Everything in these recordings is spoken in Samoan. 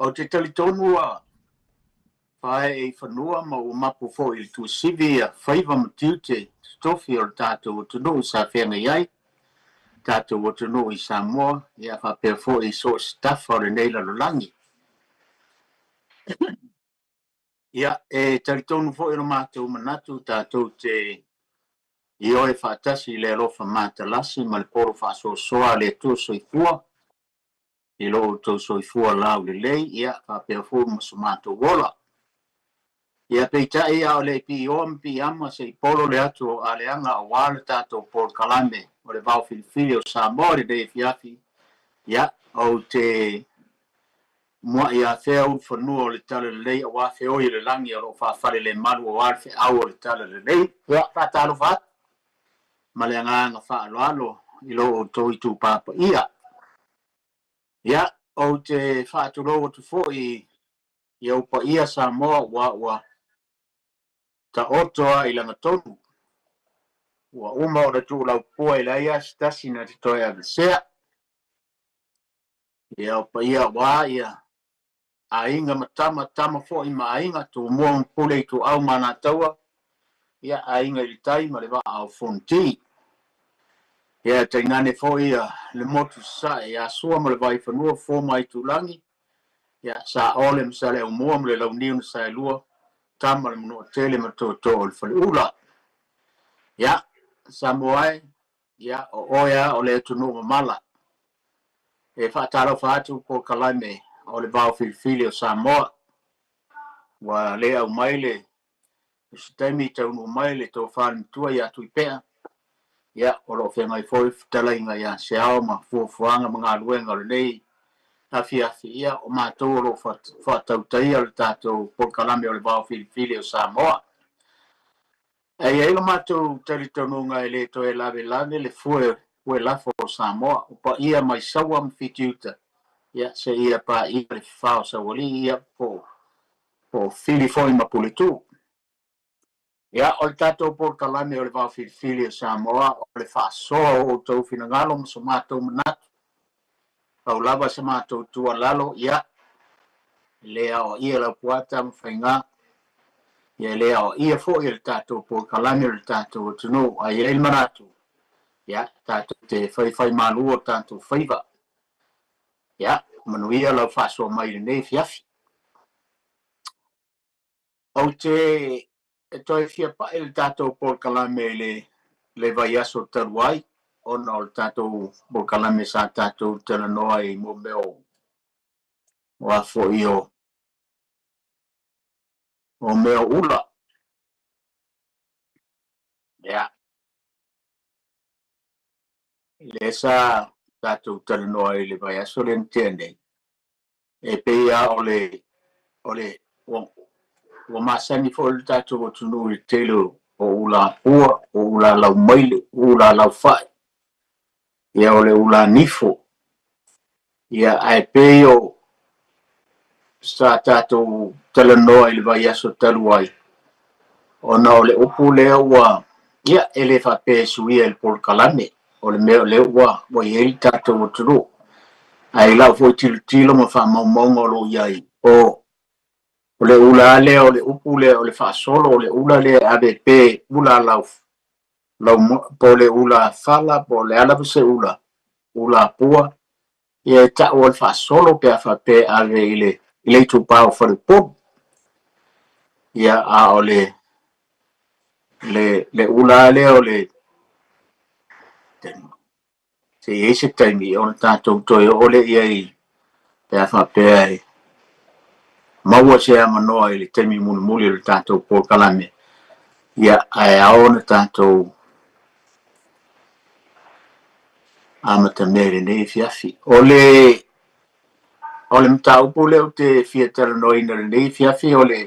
Ou te talitonu ua faaee i fanua ma ua mapu foi i le tuasivi ia faiva ma tiute totofi o le tatou atunuu sa feagai ai, tatou atunuu i Samoa, ia faapea foi i so o se tafa o lenei lalolagi. Ia, e talitonu foi lo matou manatu tatou te ioe faatasi i le alofa matalasi ma le polo faasoasoa a le Atua Soifua i lo outou soifua laulelei, ia faapea foi ma so matou ola. Ia peitai a o le i piioa ma piiama se i polo le atu o aleaga aua le tatou polokalame o le Vao Filifili o Samoa i lenei afiafi, ia, ou te muai afea ulufanua o le Talalelei aua feoi o le lagi o lo o faafalelemalu aua le feau o le Talalelei. Ia, faatalofa atu ma le agaga faaaloalo i lo outou itupa paia. Ia, ou te faatulou atu foi i ou paia Samoa ua ua taoto a i lagatonu. Ua uma ona tuulaupua e leai lava se tasi na te toe avesea. Ia, o paia aua ia aiga ma tama, tama foi ma aiga, Tumua ma Pule, Ituau ma Alataua, ia, Aiga i le Tai ma le Vaa o Fonoti. Ia, tainane foi ia le motu sasae ia Sua ma le Vaifanua, Fofo ma Aitulagi, ia, Saole ma Saleaaumua ma le Launiu na Saelua, Tama le Manuatele ma Tootoo o le Faleula. Ia, Samoa e, ia, o oe lava o le atunuu mamala. E faatalofa atu polokalame o le Vao Filifili o Samoa. Ua le aumai le se taimi taunuu mai le tofa le matua ia Tuipea. Ia, o lo o feagai foi le fetalaiga ia Seao ma fuafuaga ma galuega o lenei afiafi. Ia, o matou o lo o faatautaia le tatou polokalame o le Vao Filifili o Samoa. Ae i ai lo matou talitonuga e le toe lavelave le fue fue lafo o Samoa, o paia mai Saua ma Fitiuta, ia, seia paia le fafao o Saualii, ia, po o Fili foi ma Puletu. Ia, o le tatou polokalame o le Vao Filifili o Samoa, o le faasoa o outou finagalo ma so matou manatu, pau lava sa matou tuualalo, ia, e le aoaia Laupua Tamafaiga, ia e le aoaia foi e le tatou polokalame o le tatou atunuu, ae i ai le manatu, ia, tatou te faifaimalu o tatou faiva. Ia, manuia lau faasoa mai i lenei afiafi. Ou te toe fia pai i le tatou polokalame i le le vaiaso talu ai, ona o le tatou polokalame sa tatou talanoa ai i mo mea o o a foi o o mea o ula. Ia, lea sa tatou talanoa ai i le vaiaso lea na tea nei, E pei lava o le, o le, ua, ua masani foi le tatou atunuu i le tele o ula pua, o ula laumaile, ula laufai, ia o le ula nifo. Ia, ae pei o sa tatou talanoa i le vaiaso talu ai, ona o le upu lea ua, ia, e le faapea e suia i le polokalame, o le mea o lea ua, ua i ai le tatou atunuu. Ae i lau foi tilotilo ma faamaumauga o lo o i ai, o, o le ula lava lea, o le upu lea, o le faasolo, o le ula lea e ave pe ula lau, lau, po o le ula fala, po o le a lava se ula, ula pua, ia e tau o le faasolo pe a faapea e ave i le, i le itupa o Faleupolu. Ia, a o le, le, le ula lava lea o le, se i ai se taimi ona tatou toe oo lea i ai pe a faapea e maua se avanoa i le taimi mulimuli o le tatou polokalame, ia, ae ao ona tatou amatamea i lenei afiafi. O le, o le mataupu lea ou te fia talanoaina i lenei afiafi, o le,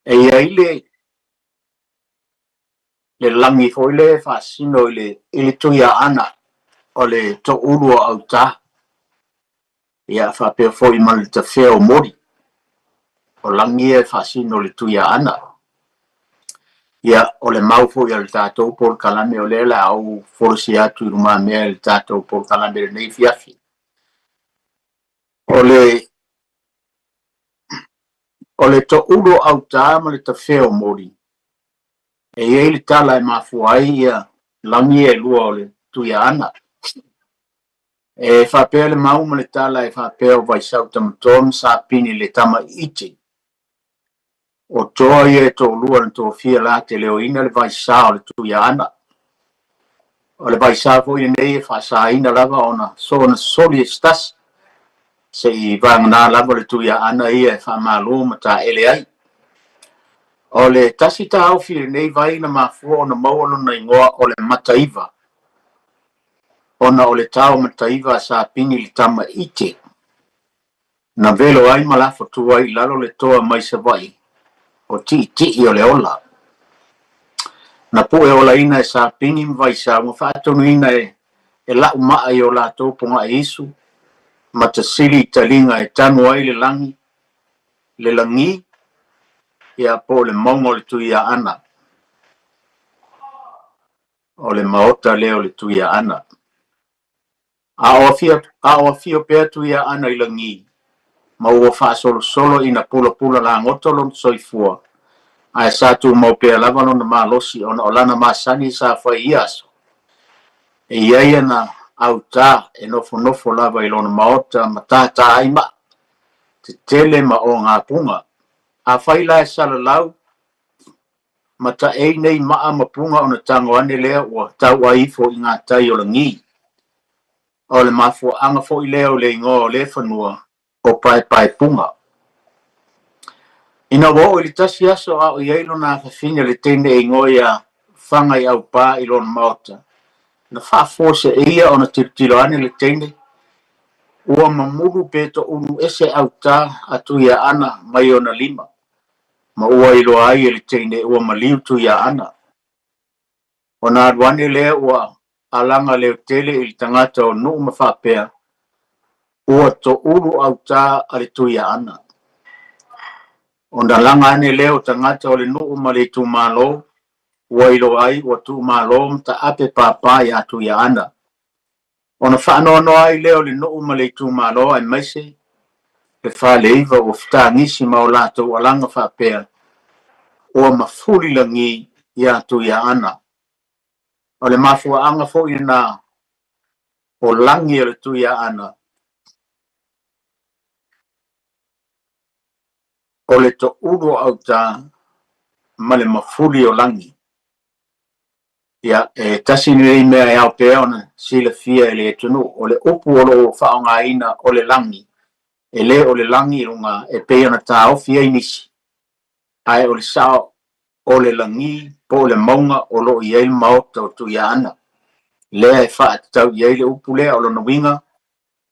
e i ai le, le lagi foi lea e faasino i le, i le Tuiaana o le toulu o autā, ia faapea foi ma le tafea o moli, o lagi ia e faasino i le Tuiaana. Ia, o le mau foi a le tatou polokalame o lea o le a ou folasia atu i lumamea i le tatou polokalame i lenei afiafi. O le. O le toulu o autā ma le tafea o moli, e i ai le tala e mafua ai ia lagi e lua o le Tuiaana. E faapea le mau ma le tala e faapea o Vaisau Tamatoa ma Sapini le tama iiti. O toa ia e toalua na tofia la te leoina le vaisa o le Tuiaana. O le vaisa foi lenei e faasaina lava ona soona soli e se tasi, se i vagana lava le Tuiaana ia e faamalo ma taele ai. O le tasi taofi i lenei vai na mafua ona maua lona igoa o le Mataiva, ona o le tao mataiva a Sapini le tama ite, na velo ai ma lafotu ai i lalo le toa mai Savaii o Tiitii o le Ola. Na pue olaina e Sapini ma Vaisau ma faatonuina e lau maa i o latou pogai isu ma tasili i taliga e tanu ai le lagi, le lagi, ia po o le mauga o le Tuiaana, o le maota lea o le Tuiaana. A o afio, a o afio pea Tuiaana i lagi, ma ua faasolosolo ina pulapula lagoto lona soifua, ae sa tumau pea lava lona malosi ona o lana masani sa fai i ia aso. E i ai ana autā e nofonofo lava i lona maota ma tātā ai maa tetele ma ogāpuga. Afai la e salalau, ma taei nei maa ma puga ona tago ane lea ua tauai ifo i gā tai o lagi. O le mafuaaga foi lea o le igoa o lea fanua o Paepaepuga. Ina ua oo i le tasi aso a o i ai lona afafine le teine e igoa ia Fagaiaupā i lona maota, na faafuaseia ona tilotilo ane le teine, ua mamulu pe toulu ese autā a Tuiaana mai ona lima. ma ua iloa ai e le teine ua maliu Tuiaana. Ona alu ane lea ua alaga leotele i le tagata o Nuu ma faapea, Ua toulu autā a le Tuiaana. Ona laga ane lea o tagata o le nuu ma le itumalo, ua iloa ai ua tuumalo ma taape pāpā iā Tuiaana. Ona faanoanoa ai lea o le nuu ma le itumalo aemaise le faleiva ua fetagisi ma o latou alaga faapea ua mafuli lagi iā Tuiaana. O le mafuaaga foi lena o lagi o le Tuiaana o le toulu o autā ma le mafuli o lagi. Ia, e tasi lenei mea e ao pea ona silafia e le atunuu, o le upu o lo o faaaogaina o le lagi, e le o le lagi i luga e pei ona taofi ai nisi, ae o le sao o le lagi po o le mauga o lo o i ai le maota o Tuiaana, lea e faatatau i ai le upu lea, o lona uiga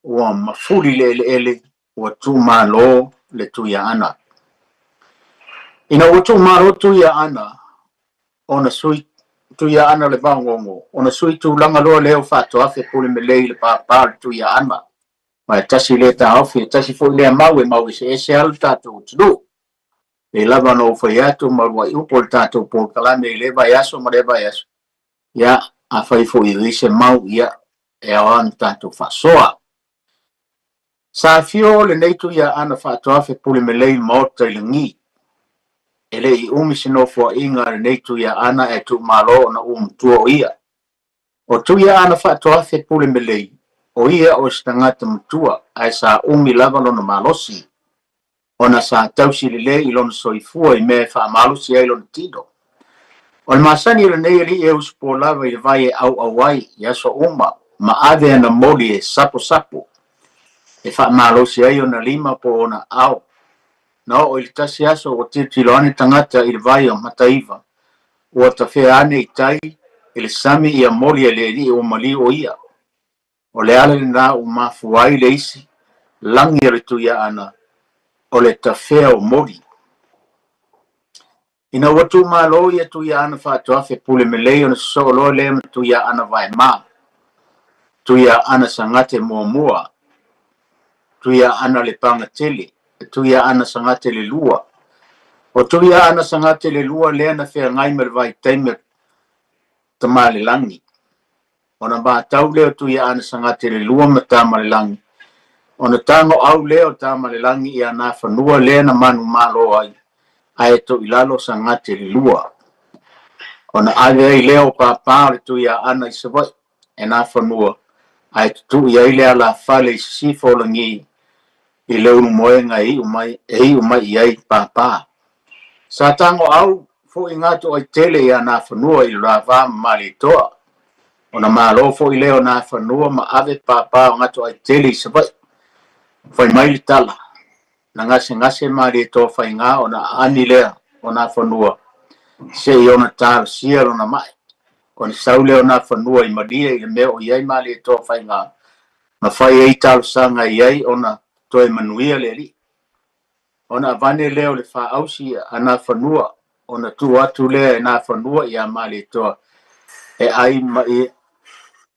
ua mafuli le eleele, ua tuumalo le Tuiaana. Ina ua tuumalo Tuiaana, ona sui Tuiaana o le Vaogogo, ona sui tulaga loa lea o Faatoafe Pulemelei i le pāpā o le Tuiaana. Ma e tasi lea taofi, e tasi foi lea mau e mau eseese lava le tatou atunuu. Pei lava ona ou fai atu ma uluai upu o le tatou polokalame i lea vaiaso ma lea vaiaso, ia, afai foi e i ai se mau, ia, e ao lava ona tatou faasoa. Sa afio lenei Tuiaana Faatoafe Pulemelei i le Maota i lagi. E le i umi se nofoaiga a lenei Tuiaana ae tuumalo ona ua matua o ia. O Tuiaana Faatoafe Pulemelei, o ia o se tagata matua ae sa umi lava lona malosi, ona sa tausi lelei i lona soifua i mea e faamalosi ai lona tino. O le masani o lenei alii e usupo lava i le vai e auau ai i aso uma ma ave ana moli e saposapo e faamalosi ai ona lima po o ona aao. Na oo i le tasi aso ua tilotilo ane tagata i le vai o Mataiva, ua tafea ane i tai i le sami ia moli a le alii ua maliu o ia. O le ala lena ua mafua ai le isi lagi o le Tuiaana o le tafea o moli. Ina ua tuumalo ia Tuiaana Faatoafe Pulemelei ona sosoo loa lea ma Tuiaana Vaema, Tuiaana Sagate muamua, Tuiaana Lepagatele, Tuiaana Sagate le lua. O Tuiaana Sagate le lua lea na feagai ma le vaitaimi o Tamalelagi. Ona matau lea o Tuiaana Sagate le lua ma Tamalelagi, Ona tagoau lea o Tamaalelagi i ana fanua lea na manumalo ai, ae toilalo Sagatelelua. Ona ave ai lea o pāpā o le Tuiaana i Savaii e Nafanua, ae tutui ai le alafale i sisifo o lagi i le ulumoega e iu mai, e iu mai i ai pāpā. Sa tagoau foi Gatoaitele iā Nafanua i lo la va ma Malietoa. Ona malo foi lea o Nafanua ma ave pāpā o Gatoaitele i Savaii. Fai mai le tala, na gasegase Malietoa Faigā ona aani lea o Nafanua se i ona talosia lona mai. Ona sau lea o Nafanua i Malie i le mea o i ai Malietoa Faigā ma fai ai talosaga i ai ona toe manuia le alii. Ona avane lea o le faausi a Nafanua ona tuu atu lea e Nafanua iā Malietoa e ai ma ia,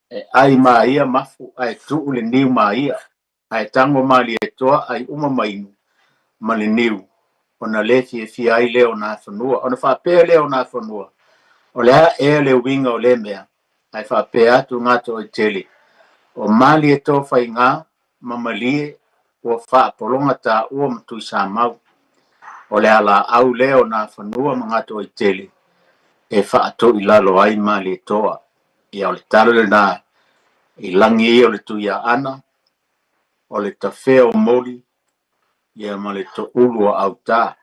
e ai ma ia mafu ae tuu le niu ma ia. Ae tago Malietoa ai uma ma inu ma le niu ona le fiafia ai lea o Nafanua. Ona faapea lea o Nafanua, o le a ea le uiga o lea mea? Ae faapea atu Gatoaitele, o Malietoa Faigā ma Malie ua faapologa taua ma Tuisamau. O le alaau lea o Nafanua ma Gatoaitele e faatoilalo ai Malietoa. Ia o le tala lena i lagi ia o le Tuiaana, o le tafea o moli, ia ma le toulu o autā.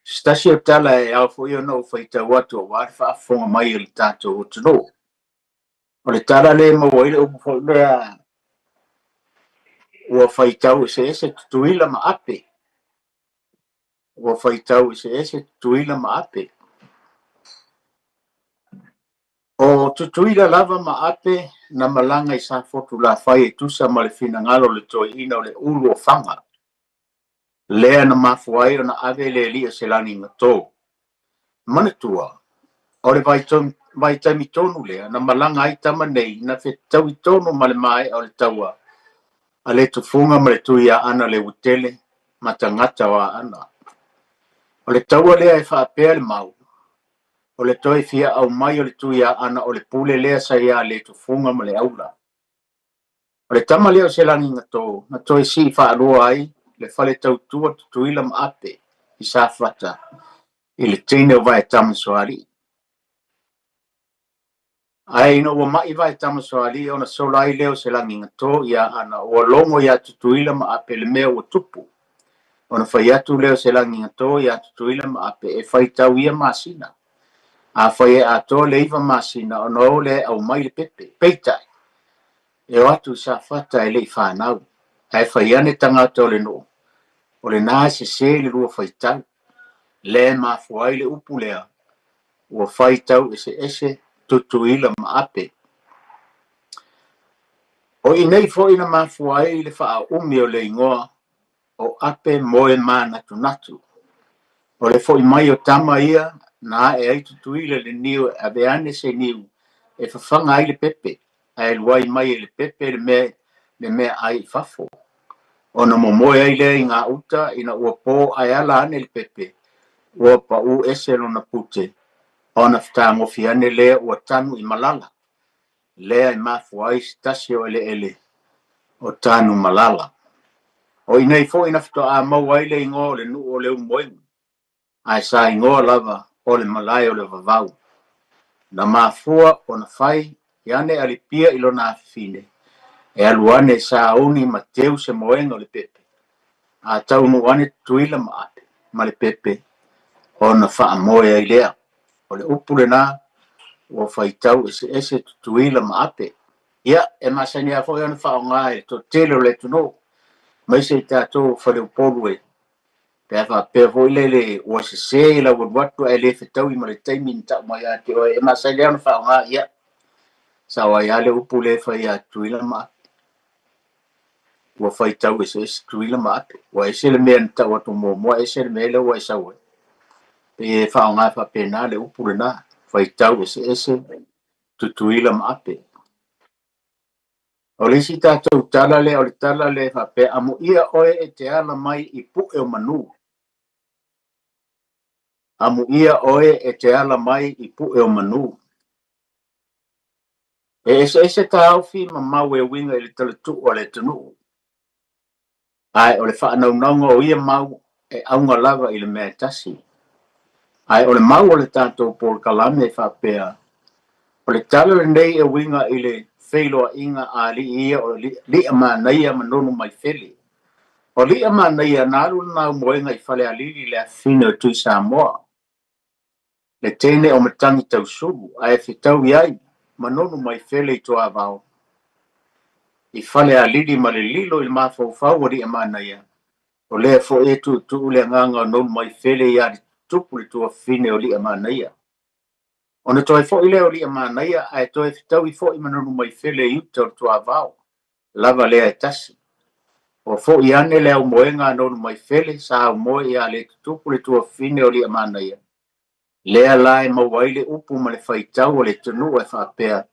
Se tasi o tala e ao foi ona ou faitau atu aua le faafofoga mai a le tatou atunuu. O le tala lea e maua ai le upu foi lea ua faitau eseese Tutuila ma Ape. Ua faitau eseese Tutuila ma Ape. O Tutuila lava ma Ape na malaga i Safotulafai e tusa ma le finagalo o le toeaina o le ulu o Faga. Lea na mafua ai ona ave le alii o Selagigato. Manatua, o le vaitaimi tonu lea na malaga ai tama nei na fetaui tonu ma le maea o le taua a le Tufuga ma le Tuiaana Leuatele ma tagata o Aana. O le taua lea e faapea le mau, o le toe fia aumai o le Tuiaana o le pule lea sa iā Letufuga ma le Aula. O le tama lea o Selagigato na toe sii faalua ai le fale tautua Tutuila ma Ape i Safata i le teine o Vaetamasoalii. Ae ina ua mai Vaetamasoalii ona sola ai lea o Selagigato i Aana ua logo iā Tutuila ma Ape le mea ua tupu. Ona fai atu lea o Selagigato iā Tutuila ma Ape e faitau ia masina. Afai e atoa le 9 masina ona o lea e aumai le pepe. Peitai, e o atu i Safata e le i fanau. Ae fai ane tagata o le nuu, o lena e sese le lua faitau. Lea e mafua ai le upu lea, ua faitau eseese Tutuila ma Ape. O i nei foi na mafua ai le faaumi o le igoa o Ape Moe Manatunatu. O le foi mai o tama ia na ae ai Tutuila le niu e ave ane se niu e fafaga ai le pepe, ae luai mai e le pepe le mea ai i fafo. Ona momoe ai lea i gauta ina ua po ae ala ane le pepe, ua pau ese lona pute, ona fetagofi ane lea ua tanu i malala. Lea e mafua ai se tasi o eleele o tanu malala. O i nei foi na faatoa maua ai le igoa o le nuu o Leulumoega, ae sa igoa lava o le malae o le vavau. Na mafua ona fai ane a Lipia i lona afafine, e alu ane e sauni ma teu se moega o le pepe, a taunuu ane Tutuila ma Ape ma le pepe ona faamoe ai lea. O le upu lena ua faitau eseese Tutuila ma Ape. Ia, e masani lava foi ona faaaoga e le toatele o le atunuu, aemaise i tatou o Faleupolu e pe a faapea foi lele ua sese lau alu atu ae le fetaui ma le taimi na tau mai ia te oe, e masani lava ona faaaoga, ia, sao ai lava le upu lea e fai ia Tutuila ma Ape. Ua faitau eseese Tutuila ma Ape. Ua ese le mea na tau atu muamua, ese le mea lea ua e sau ai. Pe e faaaoga faapena le upu lena, faitau eseese Tutuila ma Ape. O le isi tatou tala lea, o le tala lea e faapea, amuia oe e te ala mai i pue o manu. Amuia oe e te ala mai i pue o manu. E eseese taofi ma mau e uiga i le talatuu a le atunuu. Ae o le faanaunauga o ia mau e auga lava i le mea e tasi. Ae o le mau o le tatou polokalame e faapea, o le tala lenei e uiga i le feiloaiga a alii ia o Li'amanaia ma Nonu-mai-fele. O Li'amanaia na alu lana aumoega i Falealili i le afafine o Tuisamoa, le teine o Matagi-tausulu, ae fetaui ai ma Nonu-mai-fele i Tuavao, i Falealili ma le lilo i le mafaufau o Li'amanaia, o lea foi e tuutuu le agaga o Nonu-mai-fele ia Alitutupu le tuafafine o Li'amanaia. Ona toe foi lea o Li'amanaia ae toe fetaui foi ma Nonu-mai-fele i uta o le Tuavao, lava lea e tasi. Ua foi ane le aumoega a Nonu-mai-fele sa aumoe ia Alitutupu le tuafafine o Li'amanaia, lea la e maua ai le upu ma le faitau a le atunuu e faapea,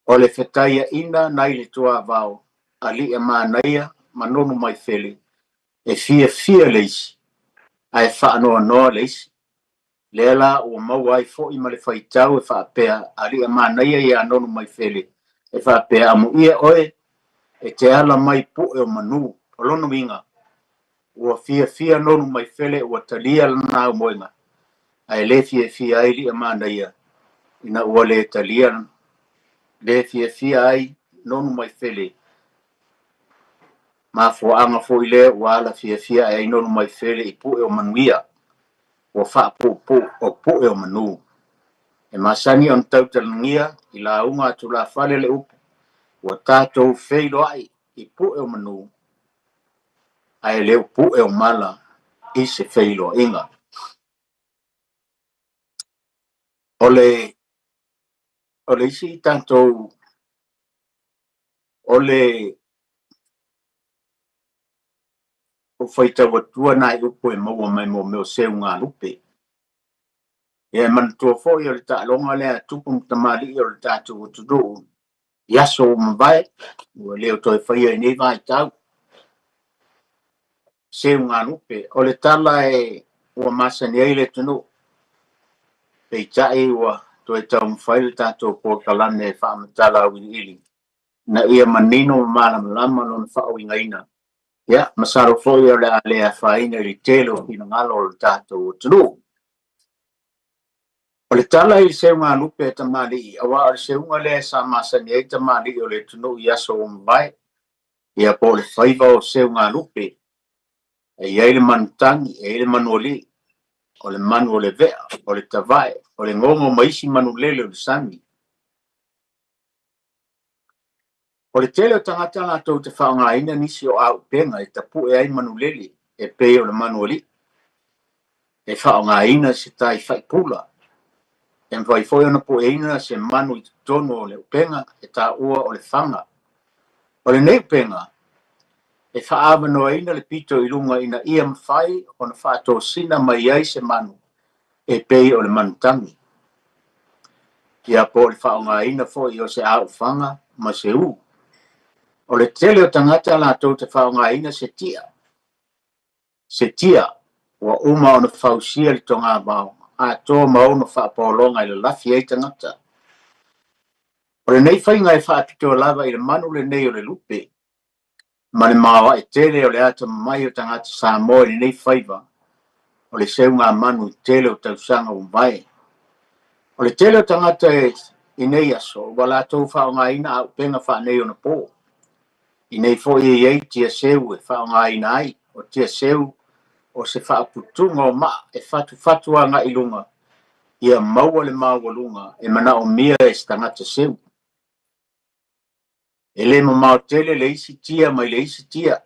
O le fetaiaina nai le tuavao a Li'amanaia ma Nonu-mai-fele, e fiafia le isi ae faanoanoa le isi. Lea la ua maua ai foi ma le faitau e faapea a Li'amanaia ia Nonu-mai-fele e faapea, Amuia oe e te ala mai pue o manu. O lona uiga, ua fiafia Nonu-mai-fele ua talia lana aumoega, ae le fiafia ai Li'amanaia ina ua le talia le fiafia ai Nonu-mai-fele. Mafuaaga foi lea ua ala fiafia ae ai Nonu-mai-fele i pue o manuia, ua faapuupuu o pue o manu. E masani ona tautalagia i lauga a tulafale le upu, ua tatou feiloai i pue o manu, ae le o pue o mala i se feiloaiga. O le o le isi tatou o le o faitau atua nai upu e maua mai mo mea o seugalupe. Ia e manatua foi o le taaloga lea a tupu ma tamalii o le tatou atunuu i aso ua mavae, ua le o toe faia i nei vaitau. Seugalupe, o le tala e ua masani ai le atunuu, peitai ua toe taumafai le tatou polokalame e faamatala auiliili ina ia manino ma malamalama lona faauigaina. Ia, masalo foi o le a le afaina i le tele o finagalo o le tatou atunuu. O le tala i le seugalupe a tamalii, aua o le seuga lea sa masani ai tamalii o le atunuu i aso ua mavae, ia po o le faiva o seugalupe, e i ai le manutagi, e i ai le manualii, o le manu o le vea, o le tavae, o le gogo ma isi manulele o le sami. O le tele o tagata latou te faaaogaina nisi o auupega e tapue ai manulele e pei o le manualii, e faaaogaina se tai faipula. E mafai foi ona pueina se manu i totonu o le upega e taua o le faga. O lenei upega, e faaavanoaina le pito i luga ina ia mafai ona faatosina mai ai se manu e pei o le manutagi. Ia po o le faaaogaina foi o se aufaga ma se ū. O le tele o tagata latou te faaaogaina se tia, se tia ua uma ona fausia le togavao atoa ma ona faapaologa e lalafi ai tagata. O lenei faiga e faapitoa lava i le manu lenei o le lupe ma le maoae tele o le atamamai o tagata Samoa i lenei faiva o le seugamanu i le tele o tausaga ua mavae. O le tele o tagata i nei aso ua latou faaaogaina auupega faaneionapo. I nei foi e i ai tia seu e faaaogaina ai. O tia seu o se faaputuga o maa e fatufatu agai i luga ia maua le maualuga e manaomia e se tagata seu. E le mamao tele le isi tia mai le isi tia.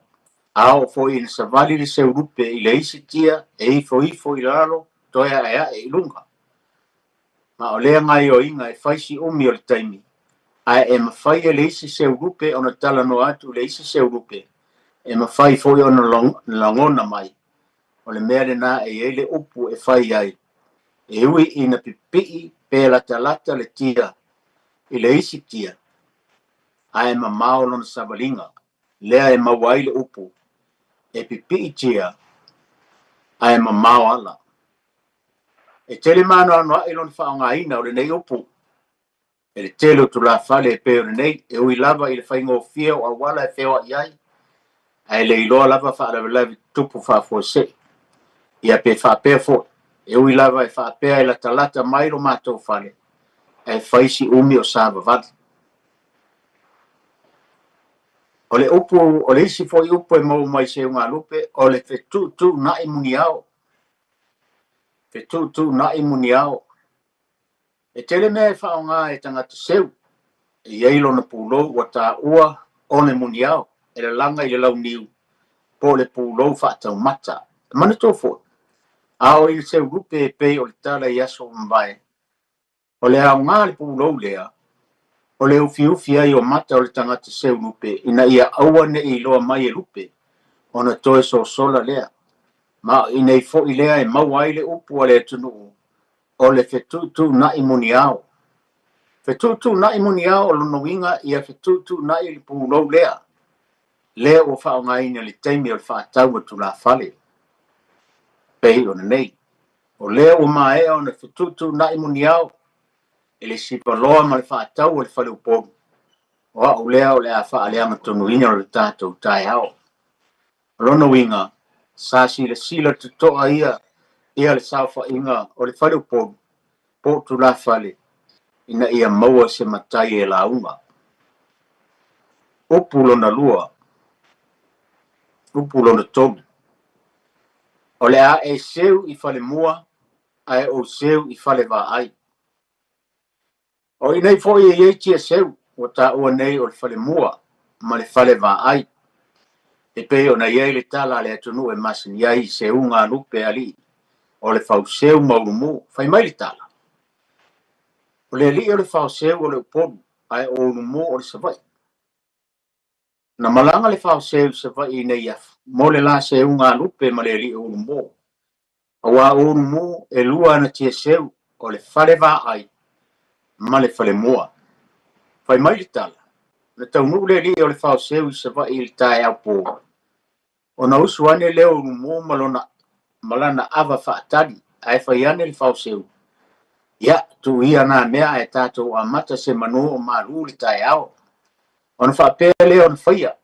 A oo foi ina savali le seulupe i le isi tia e ifoifo i lalo toe aeae i luga. Ma o lea gaoioiga e fai si umi o le taimi, ae e mafai e le isi seulupe ona talanoa atu i le isi seulupe, e mafai foi ona lagona mai, o le mea lena e i ai le upu e fai ai, e ui ina pipii pe latalata le tia i le isi tia, ae mamao lona savaliga, lea e maua ai le upu, e pipii tia, ae mamao ala. E tele maanoanoaʻi lona faaaogaina o lenei upu e le tele o tulafale e pei o lenei, e ui lava i le faigofie o auala e feoaʻi ai, Ae le iloa lava faalavelave tutupu faafuasei. Ia pe faapea foi, e ui lava e faapea e latalata mai lo matou fale, ae fai si umi o savavali. O le upu, o le isi foi upu e maua mai seugalupe, o le fetuutuunai muniao. Fetuutuunai muniao. E tele mea e faaaoga e tagata seu, e i ai lona pulou ua taua o le muniao e lalaga i le launiu po o le pulou faataumata. E manatua foi, a oo i le seulupe e pei o le tala i aso ua mavae, o le aoga o le pulou lea, o le ufiufi ai o mata o le tagata seulupe ina ia aua ne i iloa mai e lupe ona toe sosola lea. Ma o i inei foi lea e maua ai le upu a le atunuu o le fetuutuunai muniao. Fetuutuunai muniao o lona uiga ia fetuutuunai le pulou lea, lea ua faaaogaina i le taimi o le faatau a tulafale. Pei ona nei, o lea ua maea ona fetuutuunai muniao i le sivaloa ma le faatau a le fale Upolu, o au lea o le a faaleagatonuina lo tatou taeao. O lona uiga, sa silasila totoa ia ia le saofaiga o le fale Upolu po o tulafale ina ia maua se matai e lauga. Upu lona lua, upu lona tolu, o le a e seu i falemua ae ou seu i falevaai. O i nei foi e i ai tia seu ua taua nei o le falemua ma le falevaai, e pei ona i ai le tala a le atunuu e masani ai i seuga a lupe alii o le fauseu ma Ulumu. Fai mai le tala, o le alii o le faoseu o le Upolu, ae o Ulumu o le Savaii. Na malaga le faoseu i Savaii i Neiafu mo le la seuga a lupe ma le alii o Ulumu, aua o Ulumu e lua ana tia seu, o le falevaai ma le falemua. Fai mai le tala, na taunuu le alii o le faoseu i Savaii i le taeao po, ona usu ane lea o Ulumu ma lona ma lana ava faatali, ae fai ane le faoseu, Ia, tuu ia na mea ae tatou amata se manu o malu le taeao. Ona faapea lea ona faia.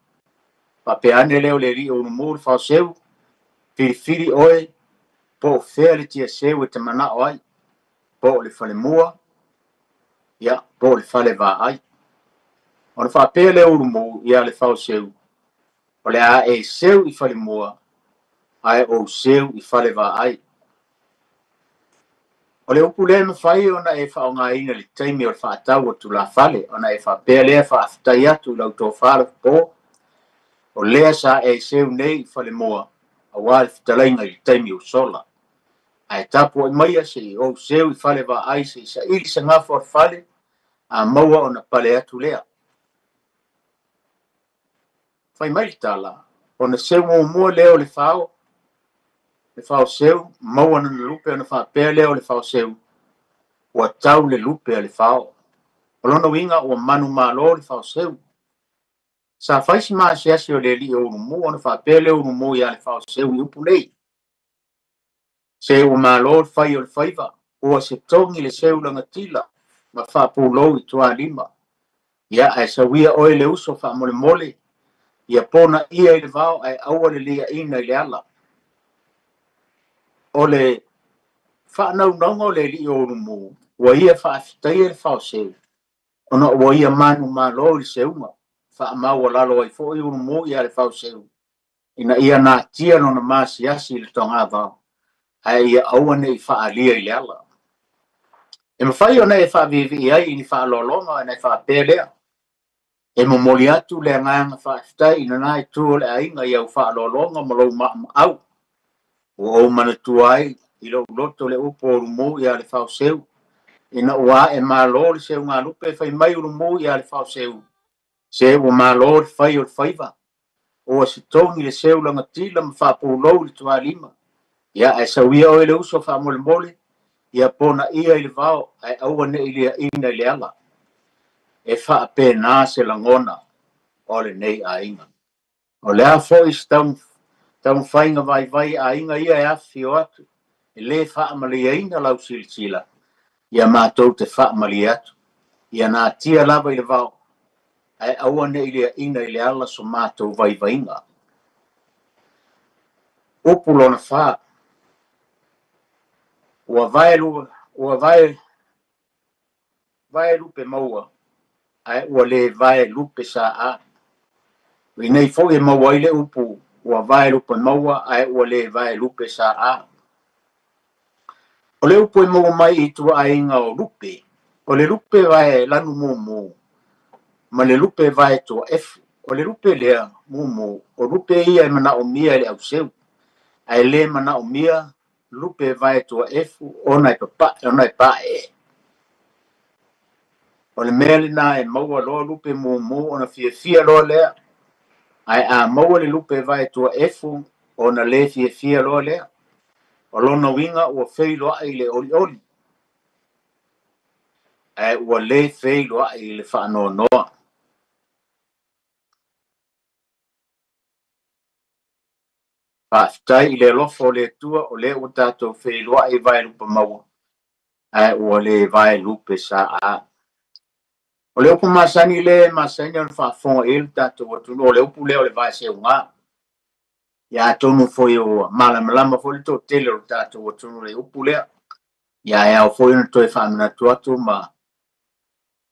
Faapea ane lea o le alii o Ulumu le faoseu, Filifili oe po o fea le tia seu e te manao ai, po o le falemua, ia, po o le falevaai. Ona faapea lea o Ulumu ia le faoseu, O le a e seu i falemua, ae ou seu i falevaai. O le upu lea e mafai ona e faaaogaina i le taimi o le faatau o tulafale, ona e faapea lea, Faafetai atu i lau tofa lapopo, o lea sa e seu nei i falemua aua le fetalaiga i le taimi ua sola. Ae tapuai maia se i ou seu i falevaai se i saili se gafa o le fale, a maua ona pale atu lea. Fai mai le tala, ona seu muamua lea o le fao, le faoseu, maua lana lupe ona faapea lea o le faoseu, ua tau le lupe a le fao. O lona uiga ua manumalo le faoseu. Sa fai si maasiasi o le alii o Ulumu ona faapea lea o Ulumu ia le faoseu i upu nei, Se ua malo le fai o le faiva, ua se togi le seu lagatila ma faapulou i tualima. Ia, ae sau ia oe le uso faamolemole, ia ponaia i le vao ae aua le liaina i le ala. O le faanaunauga o le alii o Ulumu, ua ia faafetaia le faoseu, ona ua ia manumalo i le seuga, faamaualalo ai foi Ulumu ia le faoseu, ina ia natia lona maasiasi i le togavao, ae ia aua ne i faaalia i le ala. E mafai ona e faaviivii ai i ni faaaloaloga ona e faapea lea, E momoli atu le agaga faafetai i lena itu o le aiga i au faaaloaloga ma lou maaumaau. Ua ou manatua ai i lou loto le upu o Ulumu ia Lefaoseu, ina ua ae malo le seugalupe fai mai Ulumu ia Lefaoseu, Se ua malo le fai o le faiva, ua se togi le seu lagatila ma faapulou i le tualima. Ia, ae sau ia oe le uso faamolemole, ia ponaia i le vao ae aua ne i liaina i le ala. E faapena se lagona o lenei aiga. O le a foi se taumafaiga vaivai a aiga ia e afifio atu, e le faamalieina lau silasila, ia matou te faamalie atu, ia natia lava i le vao, ae aua ne i liaina i le ala so matou vaivaiga. Upu lona fa, ua vae ua vae vae lupe maua, ae ua le vae lupe saa. O i nei foi e maua ai le upu, ua vae lupe maua, ae ua le vae lupe saa. O le upu e maua mai i ituaiga o lupe, o le lupe vae lanu mumu ma le lupe vae toaefu. O le lupe lea mumu, o lupe ia e manaomia e le auseu, ae le manaomia lupe vae toaefu ona e papae, ona e paee. O le mea lena e maua loa lupe mumu ona fiafia loa lea, ae a maua le lupe vae toaefu ona le fiafia loa lea. O lona uiga ua feiloai i le olioli, ae ua le feiloai i le faanoanoa. Faafetai i le alofa o le Atua o lea ua tatou feiloai i vae lupe maua, ae ua le vae lupe saa. O le upu masani lea e masani ona faafofoga i ai le tatou atunuu, o le upu lea o le vae seuga. Ia atonu foi ua malamalama foi le toatele o le tatou atunuu i le upu lea. Ia e ao foi ona toe faamanatu atu ma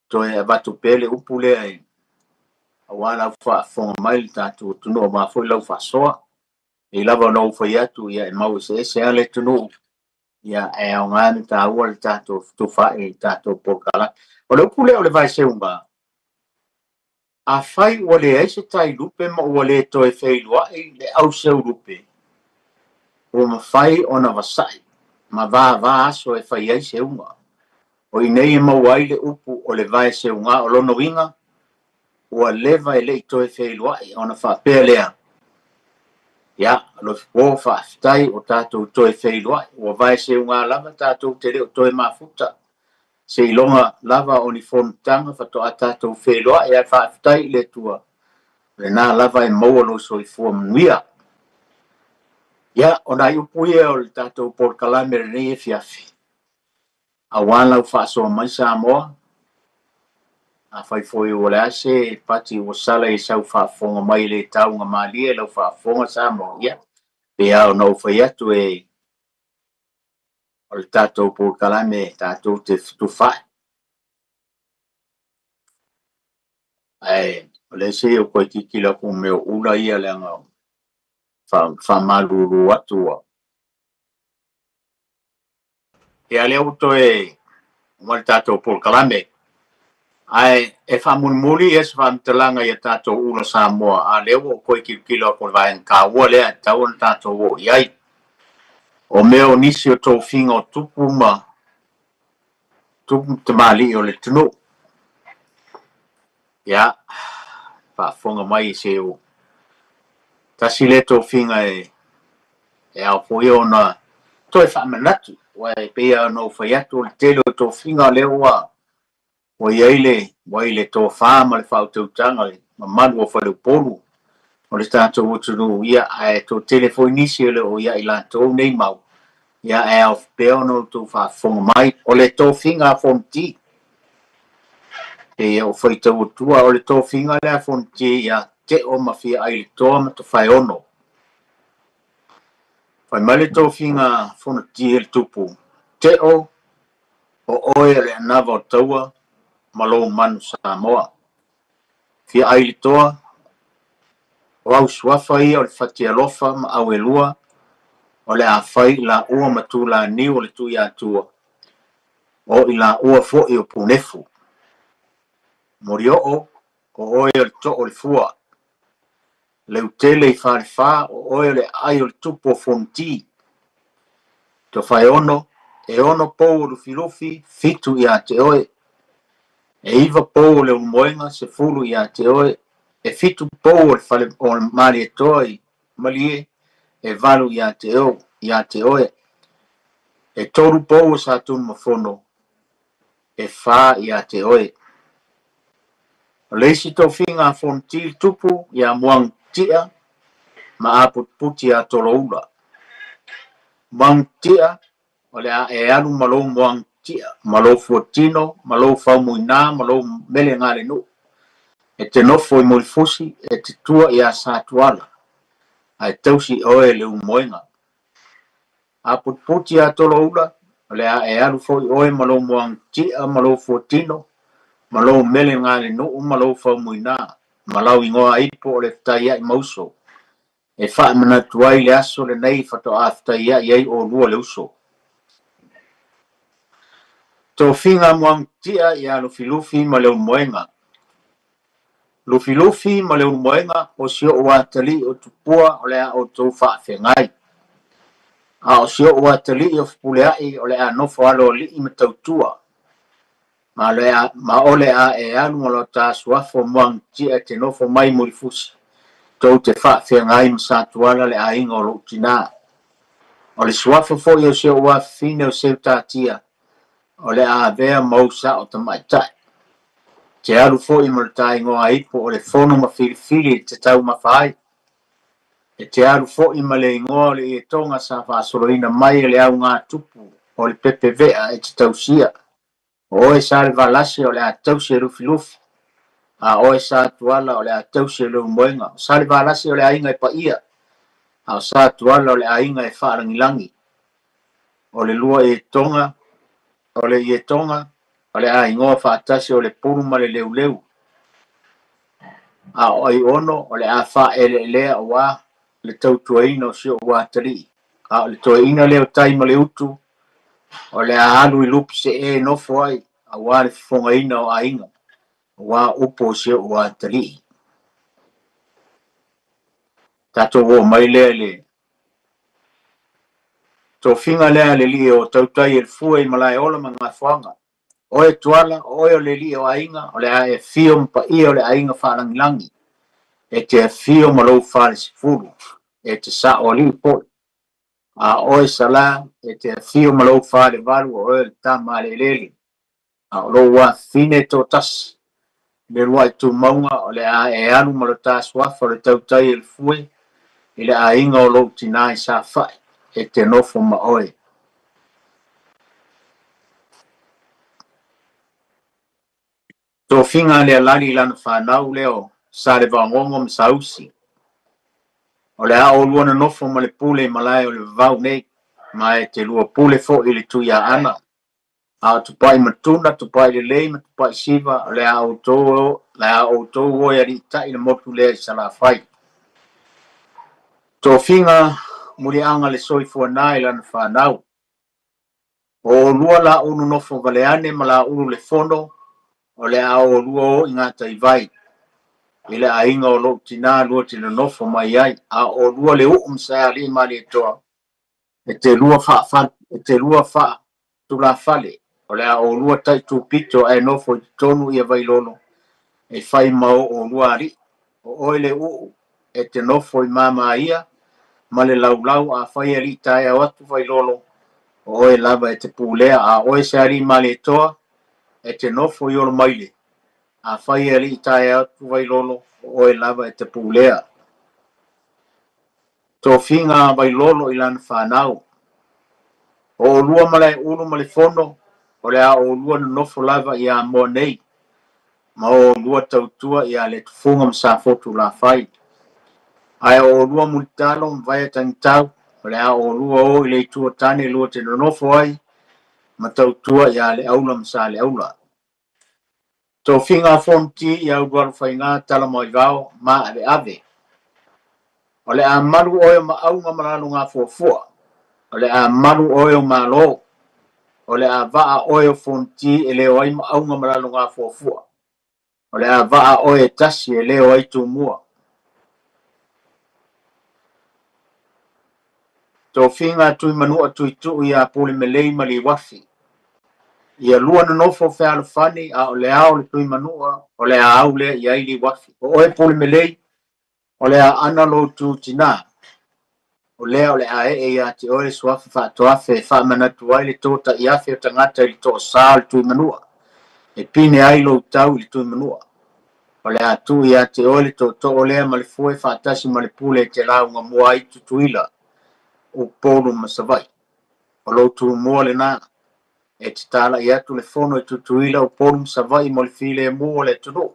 toe avatu pea le upu lea e aua lau faafofoga mai le tatou atunuu aua foi lau faasoa. E lava ona ou fai atu, ia e mau eseese lava le atunuu, ia e aoga ona taua le tatou fetufaai i le tatou polokalame. O le upu lea o le vae seuga, afai ua leai se tai lupe ma ua le toe feiloai le au seu lupe, ua mafai ona vasai ma vava aso e fai ai seuga. O i nei e maua ai le upu o le vae seuga, o lona uiga, ua leva e le i toe feiloai ona faapea lea, ia, Alofipo, faafetai ua tatou toe feiloai, ua vae seuga lava tatou te le o toe mafuta, seiloga lava o ni fonotaga faatoa tatou feiloai, ae faafetai i le Atua, o lena lava e maua lou soifua manuia. Ia, o nai upu ia o le tatou polokalame lenei afiafi, aua lau faasoa mai Samoa, afai foi ua le a se pati ua sala i sau faafofoga mai le taugamalie lau faafofoga Samoa, ia, pe lava ona ou fai atu e o le tatou polokalame tatou te fetufaai. Ae o lea se i ou toe tilotilo atu i mea o ula ia leaga faamalulu atu ua. Ia lea ua toe uma le tatou polokalame. Ae e faamulimuli ia se faamatalaga ia tatou ula Samoa, a lea ua ou toe tilotilo atu i le vaega taua lea e tatau ona tatou oo i ai. O mea o nisi o tofiga o tupu ma tupu ma tamalii o le atunuu. Ia, faafofoga mai se o tasi lea tofiga e ao foi ona toe faamanatu, aua e pei lava ona ou fai atu o le tele o tofiga lea ua i ai le ua i le tofa ma le faautautaga le mamalu o faleupolu o le tatou atunuu, ia ae toatele foi nisi e le o ia i latou nei mau, ia ae ao pea ona outou faafofoga mai. O le tofiga a Fonoti, pei ou faitau atua, o le tofiga lea a Fonoti ia Teo ma Fiaailitoa ma Tofaeono. Fai mai le tofiga Fonoti e le tupu, Teo, o oe o le anava o taua ma lou manu Samoa. Fiaailitoa, o au suafa ia o le Fatialofa ma Auelua, o le a fai i laua ma Tulaniu o le Tuiatua, o i laua foi o Punefu. Molioo, o oe o le too o le fua. Leutele i Falefa, o oe o le aai o le tupu o Fonoti. Tofaeono, e 6 pou o Lufilufi, 7 ia te oe. E 9 pou o Leulumoega, 10 ia te oe. E 7 pou o le fale o le Malietoa i Malie, e 8 ia te o, ia te oe. E 3 pou o Satunumafono, e 4 ia te oe. O le isi tofiga a Fonoti le tupu ia Muagututia ma Aputiputi ia Toloula. Muagututia, o le a e alu ma lou Muagututia, ma lou fuatino, ma lou faumuina, ma lou melegalenuu. E te nofo i Mulifusi, e te tua ia Satuala. ae tausi oe e Leulumoega. A putiputi ia Toloula, o le a e alu foi oe ma lou muagati'a ma lou fuatino, ma lou mele galenuu ma lou faumuina, ma lau igoa ipo o le Fetaiaimauso, e faamanatu ai le aso lenei faatoa fetaiai ai oulua le uso. Tofiga Muagati'a ia Lufilufi ma Leulumoega. Lufilufi ma Leulumoega, o si o'u atalii o Tupua o le a outou faafeagai. A o si o'u atalii o Fepulea'i o le a nofo aloalii ma tautua. Ma o le a e alu ma lo ta suafa o Muagatia e te nofo mai Mulifusi, tou te faafeagai ma Satuala le aiga o lou tinā. O le suafa foi o si o'u afafine o Seutatia, o le a avea ma ou sa'o tamaitai. Te alu foi ma lo ta igoa ipo o le Fono ma Filifili e te taumafa ai. E te alu foi ma le igoa o le ietoga sa faasoloina mai e le augatupu o le pepevea e te tausia. O oe Salevalasi o le a tausi e Lufilufi, a o oe Satuala o le a tausi e Leulumoega. O Salevalasi o le aiga e paia, a o Satuala o le aiga e faalagilagi. O le lua ietoga, o le ietoga, o le a igoa faatasi o le Pulu ma le Leuleu. A o Aiono o le a faaeleelea aua le tautuaina o si ou atalii. A o le toeaina lea o Tai ma le Utu, o le a alu i Lupisee e nofo ai aua le fofogaina o aiga, aua upu o si ou atalii. Tatou oo mai lea i le tofiga lea a le alii o Tautai e le Fue i Malaeola ma Gafoaga. Oe Tuala, o oe o le alii o aiga, o le a e afio ma paia o le aiga faalagilagi, e te afio ma lou falesefulu, e te saoalii foi. A o oe Salā, e te afio ma lou falevalu, o oe o le tama a le eleele. A o lou afafine e toatasi, le uluai tumauga, o le a e alu ma lo ta suafa o le tautai e le fue i le aiga o lou tinā i Safai, e te nofo ma oe. Tofiga a Lealali i lana fanau lea o Salevaogogo ma Sausi. O le a oulua nonofo ma le pule i malae o le vavau nei, ma e te lua pule foi i le Tuiaana. A o Tupai Matuna, Tupai Lelei ma Tupai Siva, o le a outou, le a outou o e aliitai le motu lea i Salafai. Tofiga Muliaga le Soifuana i lana fanau. O oulua Laulu nonofo valeane ma Laulu le Fono, o le a oulua o i gataivai i le aiga o lou tinā lua te nonofo mai ai, a o oulua le uu ma Saealii Malietoa, e te lua e te lua faatulafale, o le a oulua taitupito ae nofo i totonu ia Vailolo e fai ma o oulua alii. O oe le uu e te nofo i Mamaia ma le Laulau afai e alii taeao atu Vailolo, o oe lava e te pulea, a o oe Saealii Malietoa e te nofo i Olomaile, afai e alii taeao atu Vailolo, o oe lava e te pulea. Tofiga a Vailolo i lana fanau. O oulua Malaeulu ma le Fono, o le a oulua nonofo lava i Amoa nei, ma o oulua tautua ia Letofuga ma Safotu Lafai. Ae o oulua Mulitalo ma Vaeatagitau, o le a oulua o i le itu o tane lua te nonofo ai ma tautua ia Leaula ma Saleaula. Tofiga a Fonoti ia Ulualofaiga Talamaivao Maaveave. O le a malu oe o Maauga ma Lalogafuafua. O le a malu oe o Malo. O le a vaa oe o Fonoti e leo ai Maauga ma Lalogafuafua. O le a vaa oe e tasi e leo ai Tumua. Tofiga a Tuimanua Tuituu ia Pulemelei ma Liuafi. Ia lua nonofo fealofani a o le ao le Tuimanua o le a au lea i ai Liuafi. O oe Pulemelei, o le a ana lou tu tinā. O lea o le a ee ia te oe le suafa faatoafe e faamanatu ai le tōta'iafe o tagata i le toosā o le Tuimanua, e pine ai lou tau i le Tuimanua. O le a tuu ia te oe le tootoo lea ma le fue faatasi ma le pule e te lauga mua ai Tutuila, Upolu ma Savaii. O lou tumua lenā. E te tāla'i atu le fono i Tutuila, Upolu ma Savaii mo le filemu o le atunuu.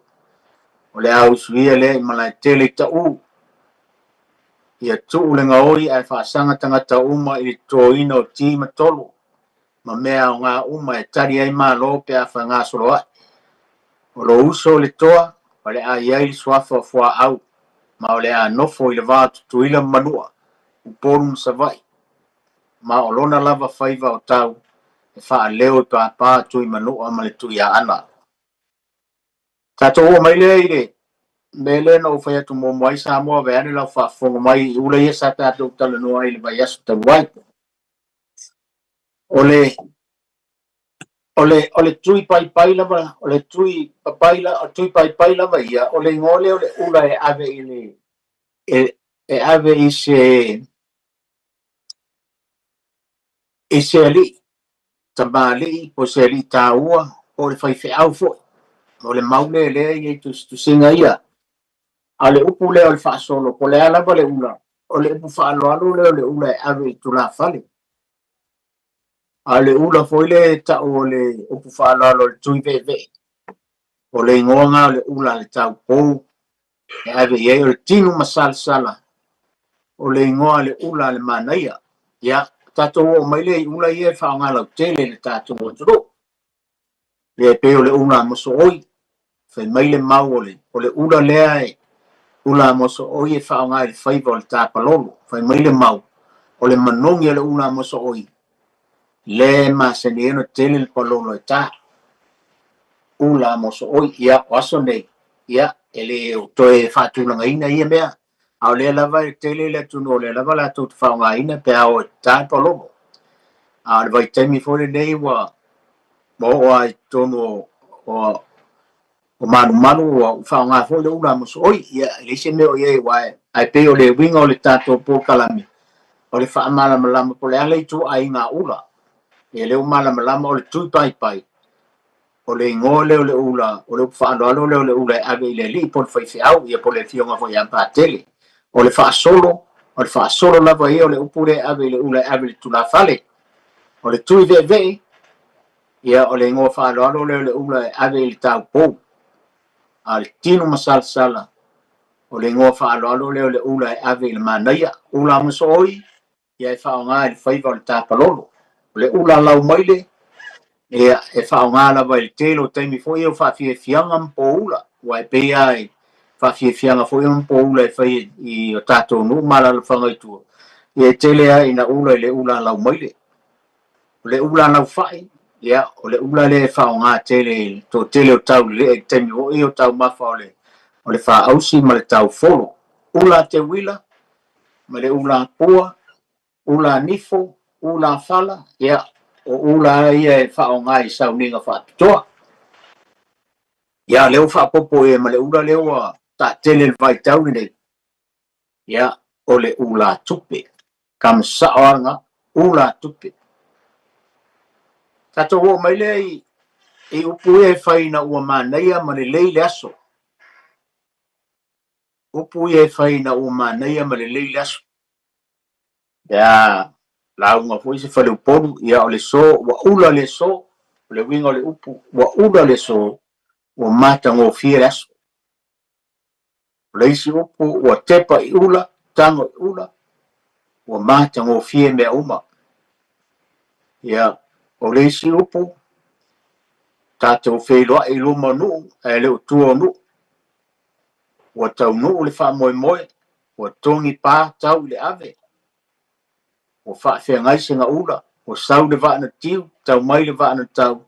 O le a usuia lea i Malaetele i Taʻū. Ia tuu le gaoi ae faasaga tagata uma i le totoina o ti ma tolo ma mea aoga uma e tali ai Malo pe a fegasoloai. O lou uso le Toa o le a i ai le suafa o Fuaau ma o le a nofo i le va o Tutuila ma Manua, Upolu ma Savaii, ma o lona lava faiva o tau e faaleo i pāpā Tuimanua ma le Tuiaana. Tatou oo mai lea i le mea lea na ou fai atu muamua ai Samoa vaeane lau faafofoga mai i ula ia sa tatou talanoa ai i le vaiaso talu ai. O le o le o le tui paipai lava o le tui papai la o tui paipai lava ia o le igoa lea o le ula e ave i le e, e ave i se i se alii tamalii po o se alii taua po o le faifeau foi. O le mau lea lea e i ai tusitusiga ia. A o le upu lea o le faasolo, po o le a lava le ula, o le upu faaaloalo lea o le ula e ave i tulafale. A o le ula foi lea e tau o le upu faaaloalo o le tui veevee, o le igoa lena o le ula a le taupou e ave i ai o le tinu masalasala, o le igoa a le ula a le manaia. Ia, tatou oo mai lea i ula ia e faaaoga lautele i le tatou atunuu. Ia e pei o le ula a mosooi, fai mai le mau o le, o le ula lea e ula a mosooi e faaaoga i le faiva o le tapalolo. Fai mai le mau, o le manogi o le ula a mosooi, lea e masani ai ona tele le palolo e ta. Ula a mosooi, ia, o aso nei, ia, e le o toe faatulagaina ia mea, a o lea lava e tele le atunuu o lea lava latou te faaaogaina pe a o e tatā le palolo. A o le vaitaimi foi lenei ua ua oo lava i totonu o, o, o malumalu ua faaaoga foi le ula a mosooi. Ia, e leai se mea o i ai aua ae pei o le uiga o le tatou polokalame o le faamalamalama po o le a le ituaiga ula. Ia lea ua malamalama o le tui paipai o le igoa lea o le ula, o le upu faaaloalo lea o le ula e ave i le alii po o le faifeau, ia po o le afioga foi ia Patele. O le faasolo, o le faasolo lava ia o le upu lea e ave i le ula e ave i le tulafale. O le tui veevee, ia o le igoa faaaloalo lea o le ula e ave i le taupou. A o le tino masalasala, o le igoa faaaloalo lea o le ula e ave i le manaia. Ula mosooi, ia e faaaoga i le faiva o le tapalolo. O le ula laumaile, ia e faaaoga lava i le tele o taimi foi ia o faafiafiaga ma poula, aua e pei lava i faafiafiaga foi ia ma poula e fai i o tatou nuu ma alaalafaga i tua, ia e tele lava ina ula i le ula laumaile. O le ula laufai, ia o le ula lea e faaaoga tele i le toatele o taulelea i le taimi foi o taumafa o le o le faausi ma le taufolo. Ula teuila, ma le ula pua, ula nifo, ula fala, ia, o ula ia e faaaoga i sauniga faapitoa. Ia, lea ua faaopoopo i ai ma le ula lea ua taatele i le vaitau lenei, ia, o le ula tupe. Kama sao lava lena, ula tupe. Tatou oo mai lea i, i upu ia e fai ina ua manaia ma lelei le aso. Upu ia e fai ina ua manaia ma lelei le aso. Pe a lauga foi se faleupolu, ia o le so, ua ula le so, o le uiga o le upu, ua ula le so, ua matagofie le aso. O le isi upu, ua tepa i ula, tago i ula, ua matagofie mea uma. Ia, o le isi upu, tatou feiloai i luma o nuu, ae le o tua o nuu. Ua taunuu le faamoemoe, ua togi pa tau i le ave, ua faafeagai se gaula, ua sau le vaa na tiu, tau mai le vaa na tau,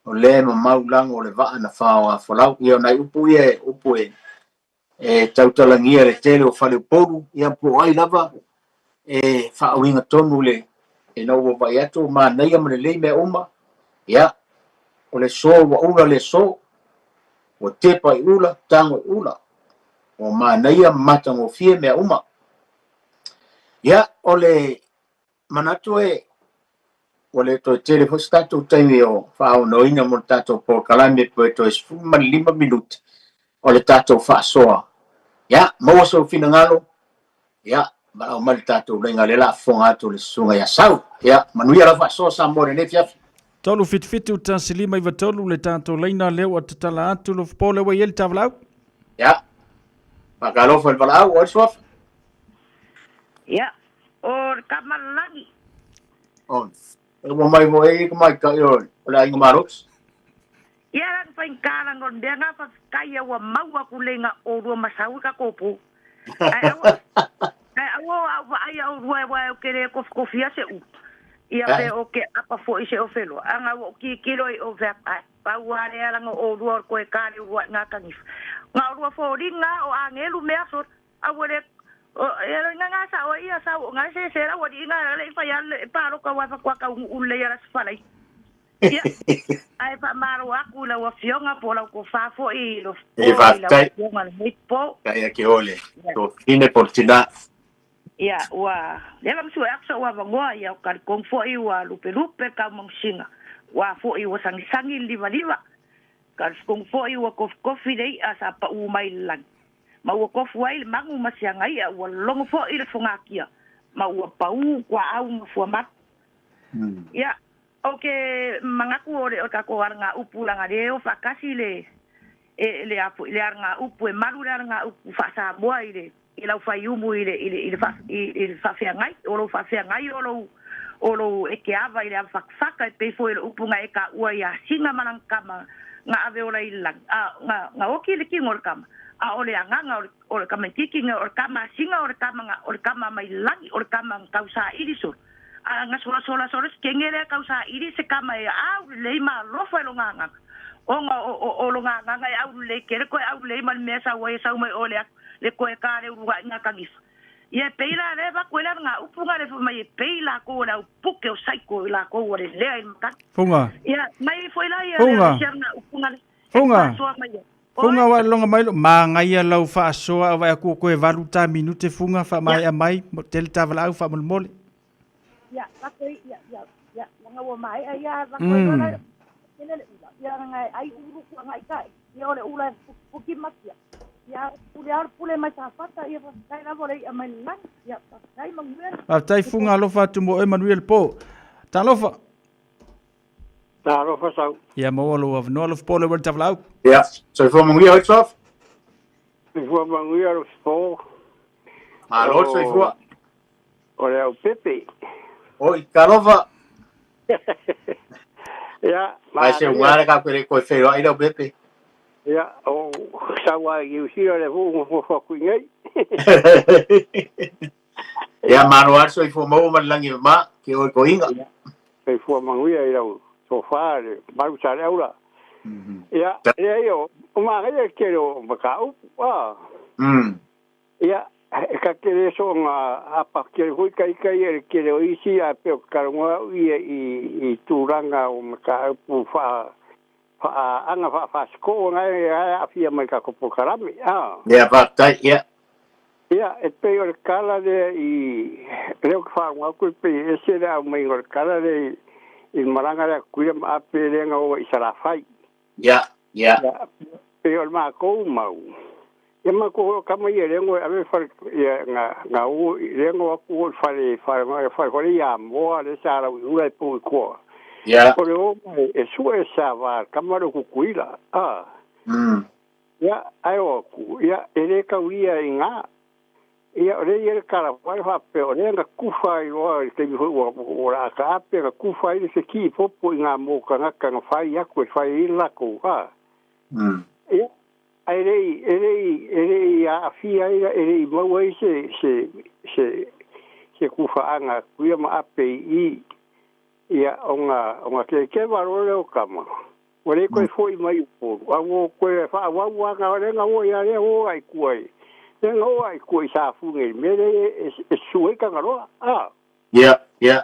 o lea e mamau lago o le vaa na faoafolau. Ia o nai upu ia e upu e, e tautalagia le tele o faleupolu, ia po o ai lava e faauiga tonu le ina ua vaai atu ua manaia ma lelei mea uma, ia o le so ua ula le so, ua tepa i ula, tago i ula, ua manaia ma matagofie mea uma. Ia, o le manatu e ua le toe tele foi se tatou taimi o faaonoina mo le tatou polokalame pe toe 15 minute o le tatou faasoa. Ia, maua sou finagalo, ia, valaau mai le tatou laina lea o le a fofoga atu le susuga ia Sau. Ia, manuia lau faasoa Samoa i lenei afiafi. 3 7 7 1 5 9 3 le tatou laina lea ua tatala atu Lofopo lea ua i ai le tavalau. Ia, faatalofa i le valaau, o ai le suafa? Ia, o le Tamalagi. Oh. E ua mai mo e ka mai ka o le aiga malosi. Ia la faigata o le mea ga faafetai ua maua kulega olua ma sau i ka kopu. Ae aua ae aua o au vaai a olua e wae o ke le kofikofi a se u. Ia pe o ke apa foi se o feloa. Anga ua o kikilo i o fea ai. Pau a le alanga o olua o koe ka le ulua i ngā kangifa. Ngā olua fōringa o angelu mea so aua le o e nga nga sa o ia sa o nga se se la wadi nga le fa ya le pa ro ka wa fa kwa ka u le ya la sfala ia ai fa maro aku la wa fionga po la ko fa fo i lo E po i la faafetai. fionga le po. Kai a ke ole. To fine por tina. Ia ua le va msu akso ua vangoa ia o ka kong fo i ua lupe lupe ka mongsinga ua fo i ua sangi sangi liva liva ka kong fo i ua kofi kofi le a sa pa u mai lang ma ua kofu ai le magu ma siaga i'a ua logo fo'i le fogakia ma ua paū kuaʻau ma fuamalu. Ia o ke magaku o le o takou alagā upu laga lē o faatasi le e le apo le alagā upu e malu le alagā upu faasamoa i le i lau faiumu i le i le i le fa i le faafeagai o lou faafeagai o lou o lou e ke ava i le afakafaka e pei foi le upu ga e kaʻua iā siga ma lana kama ga ave ola i le lagi a ga ga oki le kigo o le kama a o le agaga o le o le kamaitiki o le kama a siga o le kama ga o le kama mai le lagi o le kama ga tausaili solo a ga solasola solo se kege lea tausaili se kama e au lelei ma alofa e loga agaga ona o o o loga agaga e au lelei kele koe au lelei ma le mea sau ai e sau mai o le aku le koe ka le uluaʻiga kagifa ia pei la le vaku e le nga upu nga le mai e pei la ko le au puke o saiko i la ko o le lea i makani. Funga. Ia mai foi la ia le Funga. sia nga upu nga le e Funga. faasoa mai ia. Funga Oi. wa longa mai lo magaia lau faasoa wa aku koe valu ta minute funga fa mai Ia. mai tele ta vala au fa molmole. Ia vaku ia ia ia nga ua mai ia vaku i la kele le ula. Ia nga ai uru ku nga i ia o le ula puki makia. Ia pule au pule mai sa fata ia kai la vole ia mai lani. Ia kai manguela. Faafetai Fuga alofa atu mo oe manuia le po. Talofa. Talofa sau. Ia maua lou avanoa alofa po le wale tavalau. Ia. Soifua manuia oi Sof. Soifua manuia lo po. Malo soifua. O le au pepe. Oi, talofa. Ia, Vai se ungara ka koe koe whero ai lau pepe. Ia, o saua i usira le fu mo fa ku ngai. Ia mano ar soifua maua ma le langi ma ke oi koinga. Soifua manuia i lau sofa le maru sa le aula. Ia, ia io, o ma ngai ke ro ma ka u. Ah. Ia, e ka kere so nga apa kere hui kai kai e kere o isi a pe o karonga i i i tūranga o maka upu fa fa anga fa fa sko nga e a fia mai ka kopo karame. Ah. Ia faafetai ia. Ia, e pe o le kala le i leo ka whaonga ku pe e se le au mai o le kala le i maranga le kuia ma ape le nga o i sarafai. Ia, ia. Ia, pe o le mākou mau. Ia ma ko kama ia lengo ave fale ia nga nga u lengo aku o fale fale fale fale fale ia moa le sara u ula e pu koa. Ia. O le o mai e sua e sa va kama le kukuila. Ah. Ia ai o ku ia e le kaulia i ngā. Ia o le ia le kala wai whape o le nga kufa i roa i te miho ua o la ka ape nga kufa i le se ki popo i ngā mōka ngaka nga whai aku e whai i lako ha. Ia ai rei e rei e rei a awhia ira e rei maua i se se se se kufa anga kuia ma ape i ia o ngā o ngā ke ke waro le o kama. O le koe foi mai upolu. A wo koe wha wau anga o le nga o ia le o ai kuai. Le nga o ai kuai sa funge me le e sue ka ngaroa. Ah. Ia, ia.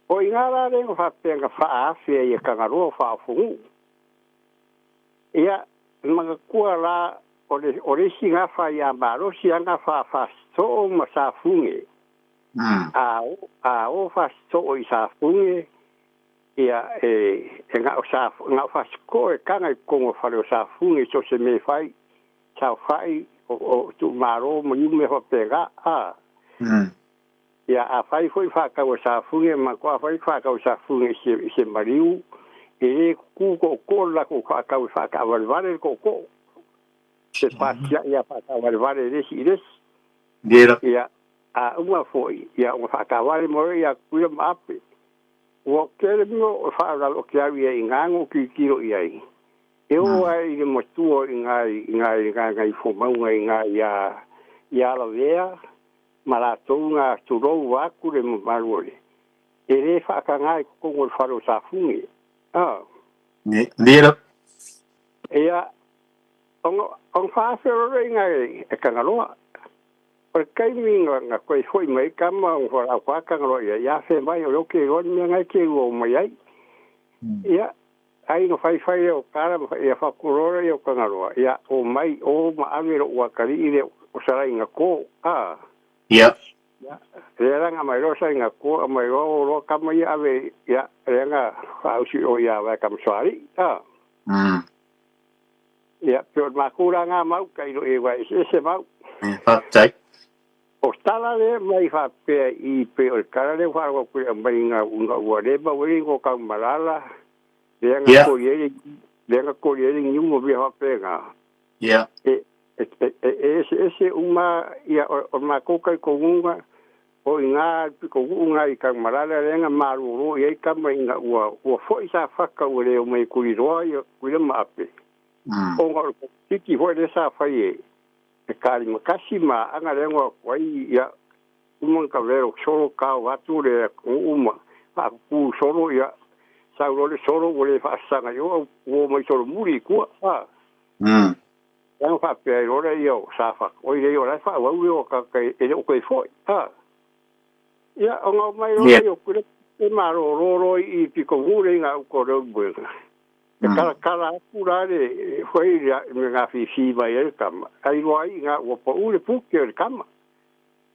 O i ngā rā le nga whapenga wha awhia ia ka ngaroa wha fungu. Ia mga kua la o le o le si ngā wha ia marosi anga wha wha so ma sa funge. A o a o wha so i sa funge ia e e ngā o sa ngā wha sko e kanga i kongo whare o sa funge so se me whai sa whai o o tu maro mo yume wha pega a. Ia a whai foi whakau o sa funge ma ko a whai whakau sa funge se se mariu e le ku ko ko la ko whakau whakau wale ko ko se patia ia whakau wale wale resi resi. Dira. Ia A uma fo'i ia o whakawari mo ia kuia ma ape. Ua kere mio o whaaralo o ke au ia i ngā ki kiro i ai. E o ai i le matua i ngā i ngā i ngā ngā i whomaunga i ngā ia i ala vea ma rātou ngā turou wāku le mamaru. E re whaakanga i kongo le wharo sa fungi. Ah. Nira. Ia, ong whaawhero re ngā e kangaroa. O le kaimi ngā koe hoi mai kama ong whara wha kangaroa ia. Ia whe mai o roke roa ni mea ngai ke ua o mai ai. Ia, ai ngā whai whai o kara ia whakurora ia o kangaroa. Ia, o mai o ma ave ro ua kari i le o sarai ngā kō. Ah. Ia. Rea ranga mai roa sa ngā kō, mai roa o roa kama ia ave, ia, rea ngā whausi o ia wai kama soari. Ah. Ia, pe o makura ngā mau, kai ro e wai ese mau. Whātai. O tala le mai whapea i pe o le kara le wharawa kure mai ngā unga ua reba weri ngō kau marala. Rea ngā kori ere, rea ngā kori ere ngiungo via whapea ngā. Ia. E ese ese uma ia o makōkai ko ngunga o i ngā piko unga i kau marala rea ngā maruro i ei kama i ngā ua ua foi sa whaka ua reo mai kuri roa ia kuira maape. O ngā o tiki hoi le sa whai e. E kāri makasi ma anga rengoa koai ia umang ka vero soro kao atu le uma whakapu soro ia saurole soro o le whaasanga yo o mai soro muri kua. Yang whapea i rore ia o sa whak oi le o lai wha wau o ka kai e le o koe foi. Ia o ngau mai rore o kure e maro roro i piko ngure ngā uko reo buenga. E kara kara aku rā le hoi rea me ngā whiwhi mai e kama. Ai roa i ngā ua pa ure puke o le kama.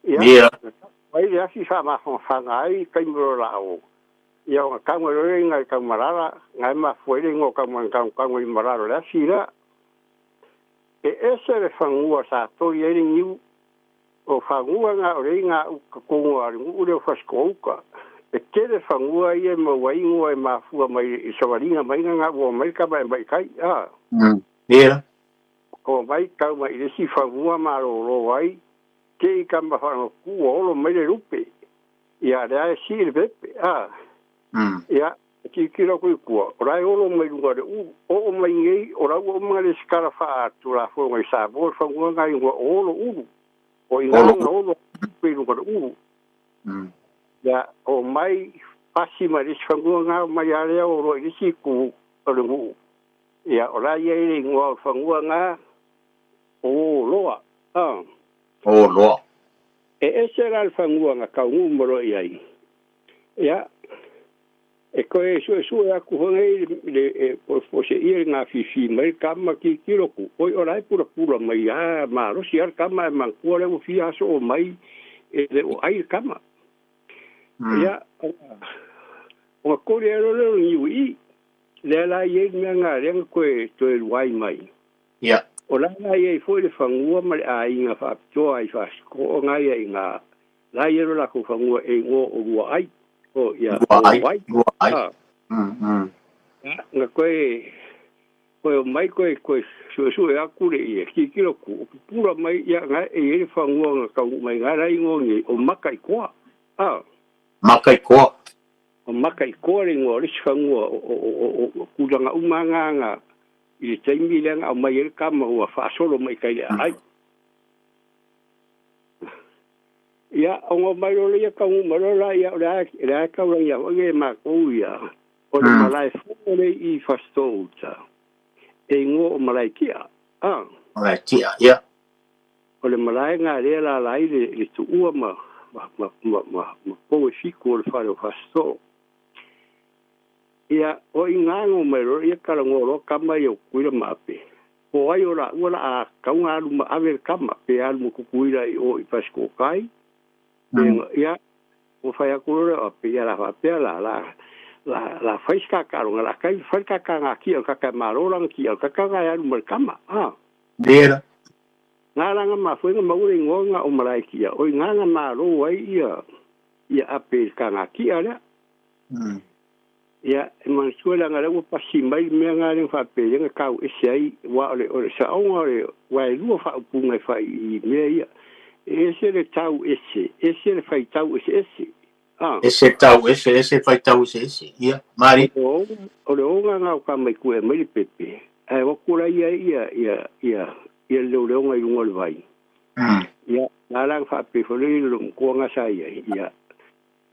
Ia, mai le asi wha mawhanga ai kai muro rā o. Ia o ngā kaunga rore ngā kau marara, ngā ma fuere ngō kau kau kau i marara le asi rā. E ese le whangua sa toi ere ngiu o whangua ngā o re ngā uka kongo ari ngure o whasko uka. E kere whangua ia ma waingua e mafua mai i sawaringa mai ngā ua mai kama e mai kai. Ia. O mai kau mai i resi whangua ma ro ai ke i kama whanga kua olo mai le rupe. Ia rea e si le pepe. Ia, ki kira koe kua. O rai olo mai runga re u. O mai ngei, o rau o mga le skara wha atu la whanga i sa bo whangua ngai ngua olo uru. O i ngā olo pe runga re uru. Ia, o mai pasi mai resi whangua ngā mai area o roa i resi ku o le ngu. Ia, o rai ia ere ngua o whangua ngā o loa. O loa. E ese rā le whangua ngā kau ngu moro i ai. Ia, e koe sue sue aku honga i le po se ia ngā whiwhi mai kama ki kiroku. Oi o rai pura pura mai a marosi ar kama e mangkua le o fia aso o mai e le o ai kama. Ia, o ngā kore ero leo ngiu i, le la i e mea ngā renga koe toe ruai mai. Ia. O la la i e foi le whangua ma le a i ngā whaapitoa i whaasiko o ngā ia i ngā la i ero la ko whangua e ngō o rua ai. O ia, o ai. Rua ai. Ngā koe, koe o mai koe, koe sue sue aku le ia, ki kiro ku, o pupura mai ia ngā e ere whangua ngā kau mai ngā rai ngō ngi, o maka i koa. Maka i koa. O maka i koa le ngō, resi whangua, o kuranga umanga ngā, i le taimi le ngā o mai ere kama ua whaasoro mai kai le ai. Ia, o ngō mai rore ia kau mai rora ia, o le ae kau ia, o e mākou ia, o le malae fōre i whastouta. E ngō o malae kia. Malae kia, ia. O le malae ngā rea la lai le tuua ma pou e fiku o le whare o whastou. Ia, o i ngā ngō mai rora ia kara ngō roa kama ia o kuira maape. O ai o la ua la a kau ngā alu ma ave le kama, pe alu ma kukuira i o i whasko kai. Ia, o whai aku rora o pe ia la whapea la la whaiska karonga, la kai whaika ka ngā ki o kaka maroranga ki o kaka ngā alu ma le kama. Nera. Ngā ranga mā whainga maure ngonga o marae kia. O i ngā ngā mārō ai ia, ia ape ka ngā kia rea. Ia, e manasua la ngā rewa pasi mai mea ngā renga whapea, renga kau ese ai, wa o le saonga o le, wa e lua whaupunga i whai i mea ia. E ese le tau ese, ese le faitau ese ese. Ah. Ese tau ese, ese faitau ese ese. Ia, mari. O le oga ngā o ka mai kue mai le pepe. Ai wakula ia ia ia ia ia le leonga i lunga o le vai. Ia, ngā langa whaape whale i lo mkoa ngā sa ia. Ia,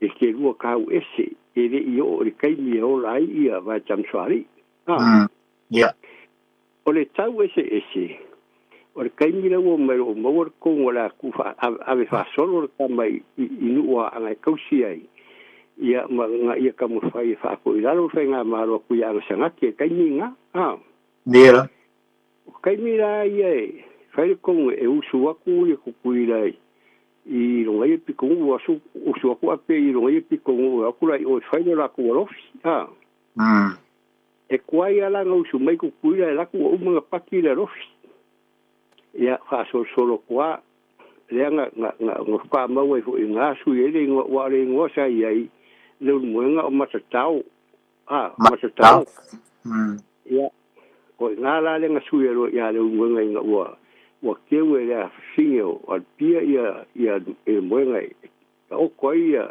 e ke lua kau ese, e le i o le kaimi e ola ai ia vai tamswari. Ah. Ia. O le tau ese ese, o le kaimi la ua mai o maua le kongo la ku fa ave faasolo le kama i nuu a anga e kausi ai. Ia ma nga ia ka mo fai e faako i lalo fai ngā malo ku ia anga sangaki e kaimi ngā. Ah. Nera. O kaimi la ia e fai le kongo e usu aku ia kukui lai i longa ia pikongu asu usu aku ape i longa ia pikongu aku la i o fai le la ku alofi. Ah. E kuai ala nga usu mai kukui la e laku o umanga paki le alofi. Ia faasolosolo koa lea nga nga nga nga faamaua ai foʻi gā sui ai le igoa ua le igoa sa i ai le ulumoega o matatao a matatao ia o i gā la le ga sui aloa iā le ulumoega ina ua ua keu e le afafine o alipia ia ia e moega e taoko ai ia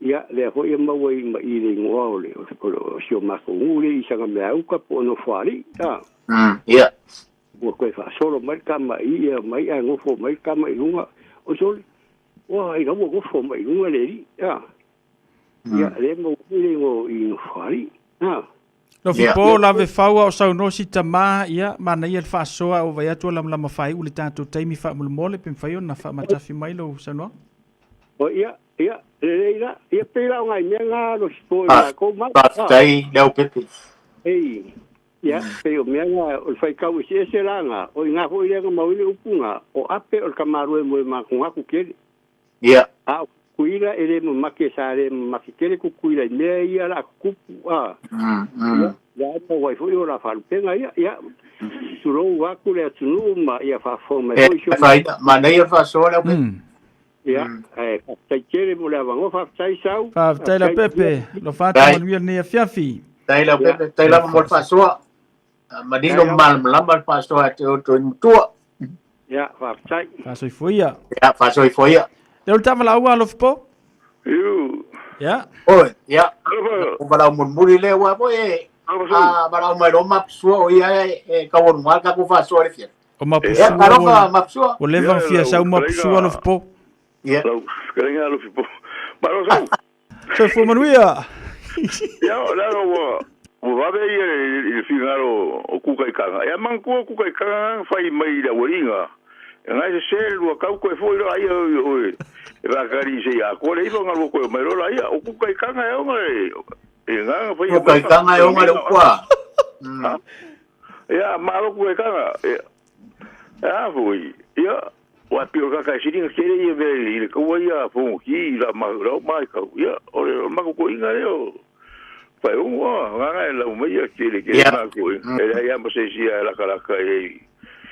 ia lea foʻi e maua i ma i le igoa o le o si o makou nuu le i saga meauka po o nofoalii a Ia. Ua koe faasolo mai le kama i ia mai ae gofo mai le kama i luga o sole ua ai ua gofo mai i luga le alii a ia lea maua ai le igoa i nofoalii a Lo fipo lave faua o saunoa si tamā ia manaia le faasoa o vai atu lamalama faaiu le tatou taimi faamolemole pe mafai ona faamatafi mai lou saunoaga. O ia, ia, lelei la, ia pei la o ngai mea ngā lo sipo i mākou mau. Faafetai Leaupepe. Ei, ia, pei o mea ngā, o le whaikau ese ese la ngā, o i ngā hoi lea ngā mauile upu ngā, o ape o le kamarue mo e mākou ngaku kele. Ia. A o kukuila e le mamake sa le mamake kele kukuila i mea ia la kukupu, a. Ia, ia e mau ai foi o la whalupenga ia, ia, tulou aku le atunuu ma ia whaafo mai E foi si o faina manaia faasoa Leaupepe. Ia, e faafetai tele mo le avanoa, faafetai sau. Faafetai Leaupepe, alofa atu Faafetai. manuia lenei afiafi. Tai Leaupepe, tai lava mo le faasoa. Manino malamalama le faasoa te o toi matua. Ia, faafetai. Faasoifua ia. Ia, faasoifua ia. Lea o le tavalaua alofipo. Iu. Ia. Oi, ia. Alofa. O valau mulimuli lea ua foi e Alofa sau. a valau mai lo mapusua o ia e kauanuga le tatou faasoa i le fia. O Ia, mapusua talofa ua mapusua. ua leva Ia, ona fia lau sau mapusua fetalaiga. alofipo. Ia. Lau fetalaiga alofipo. Malo sau. Soifua manuia. Ia, o le aga ua ua vave ia i le finagalo o Kukaikaga. Ia manatua Kukaikaga na fai mai i le aualiiga. E gae sese le lua kau koe foi loa ia oe e faakali se i atoa le iva ona lua koe mai loa laia. O Kukaikaga e ona e e gaga fai ia mai Kukaikaga e ona le upu a. Ha? Ia, malo Kukaikaga. Ia, a foi. Ia, ua pei o le kaka e sili na tele ia mea i le kaua ia Fonoti i la ma la mai kau. Ia, o le makokoiga lea o faaiuga, agaga e lau mai ia tele tele Ia. makokoiga. E leai lava ma se isi e lakalaka i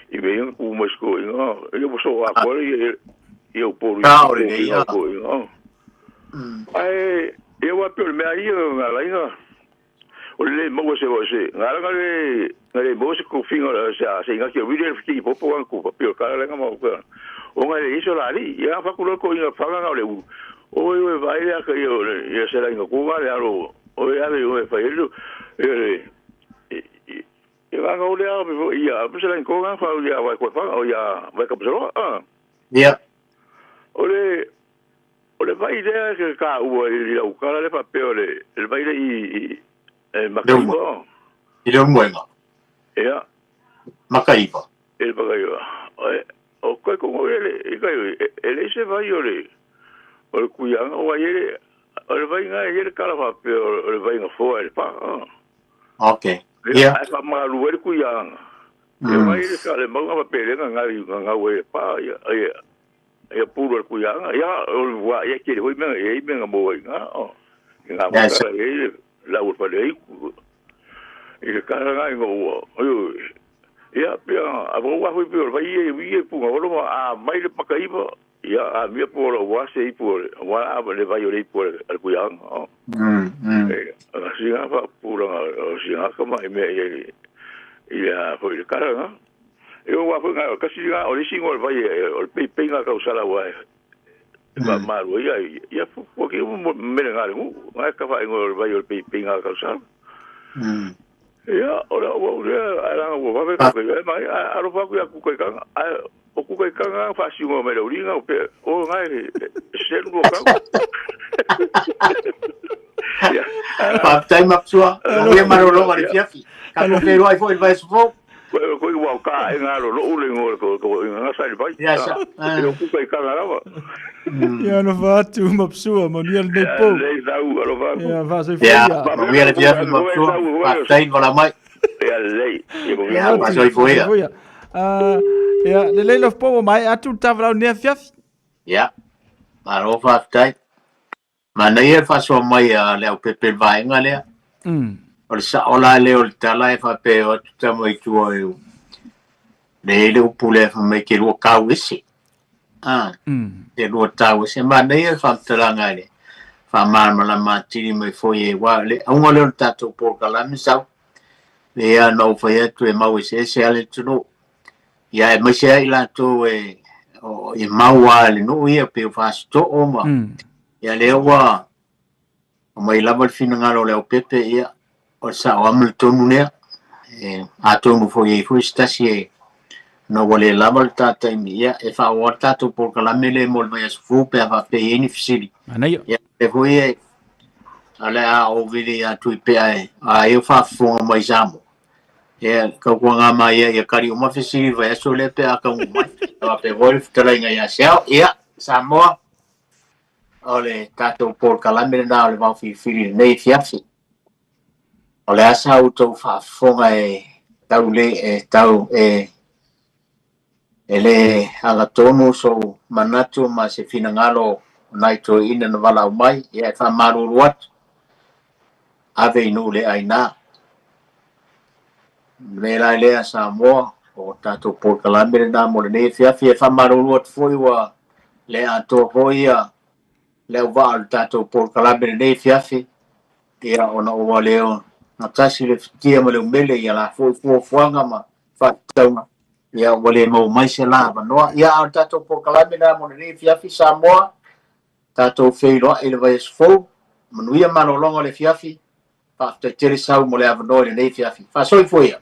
i mea ia na tu mai sikoiga. Ia ua soo atoa ia ia Upolu i Sao lelei ia. koiga. Ae ia ua pei o le mea ia na laina o le le maua se se ngā le nga le maua se kofiga se se ingaki o wile fiti popo ang ku pei o kala lenga ma ko o nga le iso la li ia fa ku ko inga fanga nga le u o o vai le ka ia ia se la inga ku ga le aro o ia le o fa ilu e e va nga o le a ia se la inga fa ia vai ko fa o ia vai ka pso a Ia. o le o le vai lea ke ka ua i lau kala le fa pe o le le vai le i e makaiva. I le umuega. Ia. Makaiva. E le makaiva. O koe kongo ele, i kai, e le se vai o le, o le kuianga, o ai ele, o le vai ngai ele kala fa pe o le vai nga foa ele pa. Okay. Ia. Ai fa malu ele kuianga. E vai ele kala mau nga pe le nga ngai nga nga we pa ia ia ia pulu le kuianga. Ia o le wa ia kere hoi menga e menga mo nga o. Nga mo kala e la ua fale ai i le kala ngai nga ua. Ia pia a ua hui pia vai ia ia punga olo ma a mai le pakaiva ia a mia po lo wa se ipo wa a le vai o le ipo le kuianga. E a singa fa pula o singa ka mai me ia ia foi le kala nga. E o wa foi nga kasi nga o le isi igoa o le vai o le peipeiga tausala ua e faamalu ai ai ia fua ki uma mele nga le nuu nga ka faaigoa o le vai o le peipeiga tausala. Ia o le ua lea ae laga ua vave ka kai mai alofa atu ia kukaikaga ae o kukaikaga faasiuga mai le auliga o pe o nga e selu lua kau. Ia. Faafetai Mapsua, manuia malologa i le fiafi. Tatou feiloai foi i le vaiaso fou. Koe ua o ka e ngā lo lou le ngoa ko ko ngā sa le vai. Ia sa. E o kuka i kanga lava. Ia alofa atu Mapsua, manuia lenei pou. Lei sau alofa atu. Ia faasoifua Ia, ia. manuia le fiafi Mapsua. Faafetai le valaau mai. Ia lelei. Ia manuia. Ia faasoifua ia. Ia. Ia, lelei Lofopou ua maea atu le ta valaau nei afiafi. Ia, malo faafetai. Manaia le faasoa mai a le aupepe i le vaega lea. O le sao la lea o le tala e faapea e o atu tama i tua e le i le upu lea fai mai te lua tau ese. Ah, te lua tau ese. Manaia le faamatalaga i le faamalamalama atili mai foi e aua le auga lea o le tatou polokalame sau. Lea na ou fai atu e mau eseese lava le atunuu. Ia aemaise ai latou e e mau lava i le nuu ia pei o Fasito'o ma ia lea ua aumai lava le finagalo o le aupepe ia o le sa'o lava ma le tonu lea. E atonu foi e i ai foi se tasi e ona ua le lava le ta taimi ia e faaauau le tatou polokalame lea mo le vaiaso fou pe a faapea e i ai ni fesili. Manaia. Ia lea foi e o le a ou vili ia Tuipea e a e o faafofoga mai Samoa. Ia, tautuaga mai ia, ia kali uma fesili i le vaiaso lea pe a taunuu mai. Faapea foi le fetalaiga ia Seao. Ia, Samoa, o le tatou polokalame lena o le vaofilifili i lenei afiafi. O le a sa outou faafofoga e tau le, e tau, e, e le agatonu sou manatu ma se finagalo o nai toeaiina na valaau mai, ia e faamalulu atu, ave i nuu le aina. O le mea la lea Samoa, o tatou polokalame lena mo lenei afiafi, e faamalulu atu foi ua le atoa foi ia le auvaa o le tatou polokalame lenei afiafi, ia ona ua le gatasi le fitia ma le umele ia la foi fuafuaga ma faatatauga, ia ua le maua mai se la avanoa. Ia a o le tatou polokalame lena mo lenei afiafi Samoa, tatou feiloai i le vaiaso fou, manuia malologa o le afiafi, faafetai tele Sau mo le avanoa i lenei afiafi. Faasoifua ia.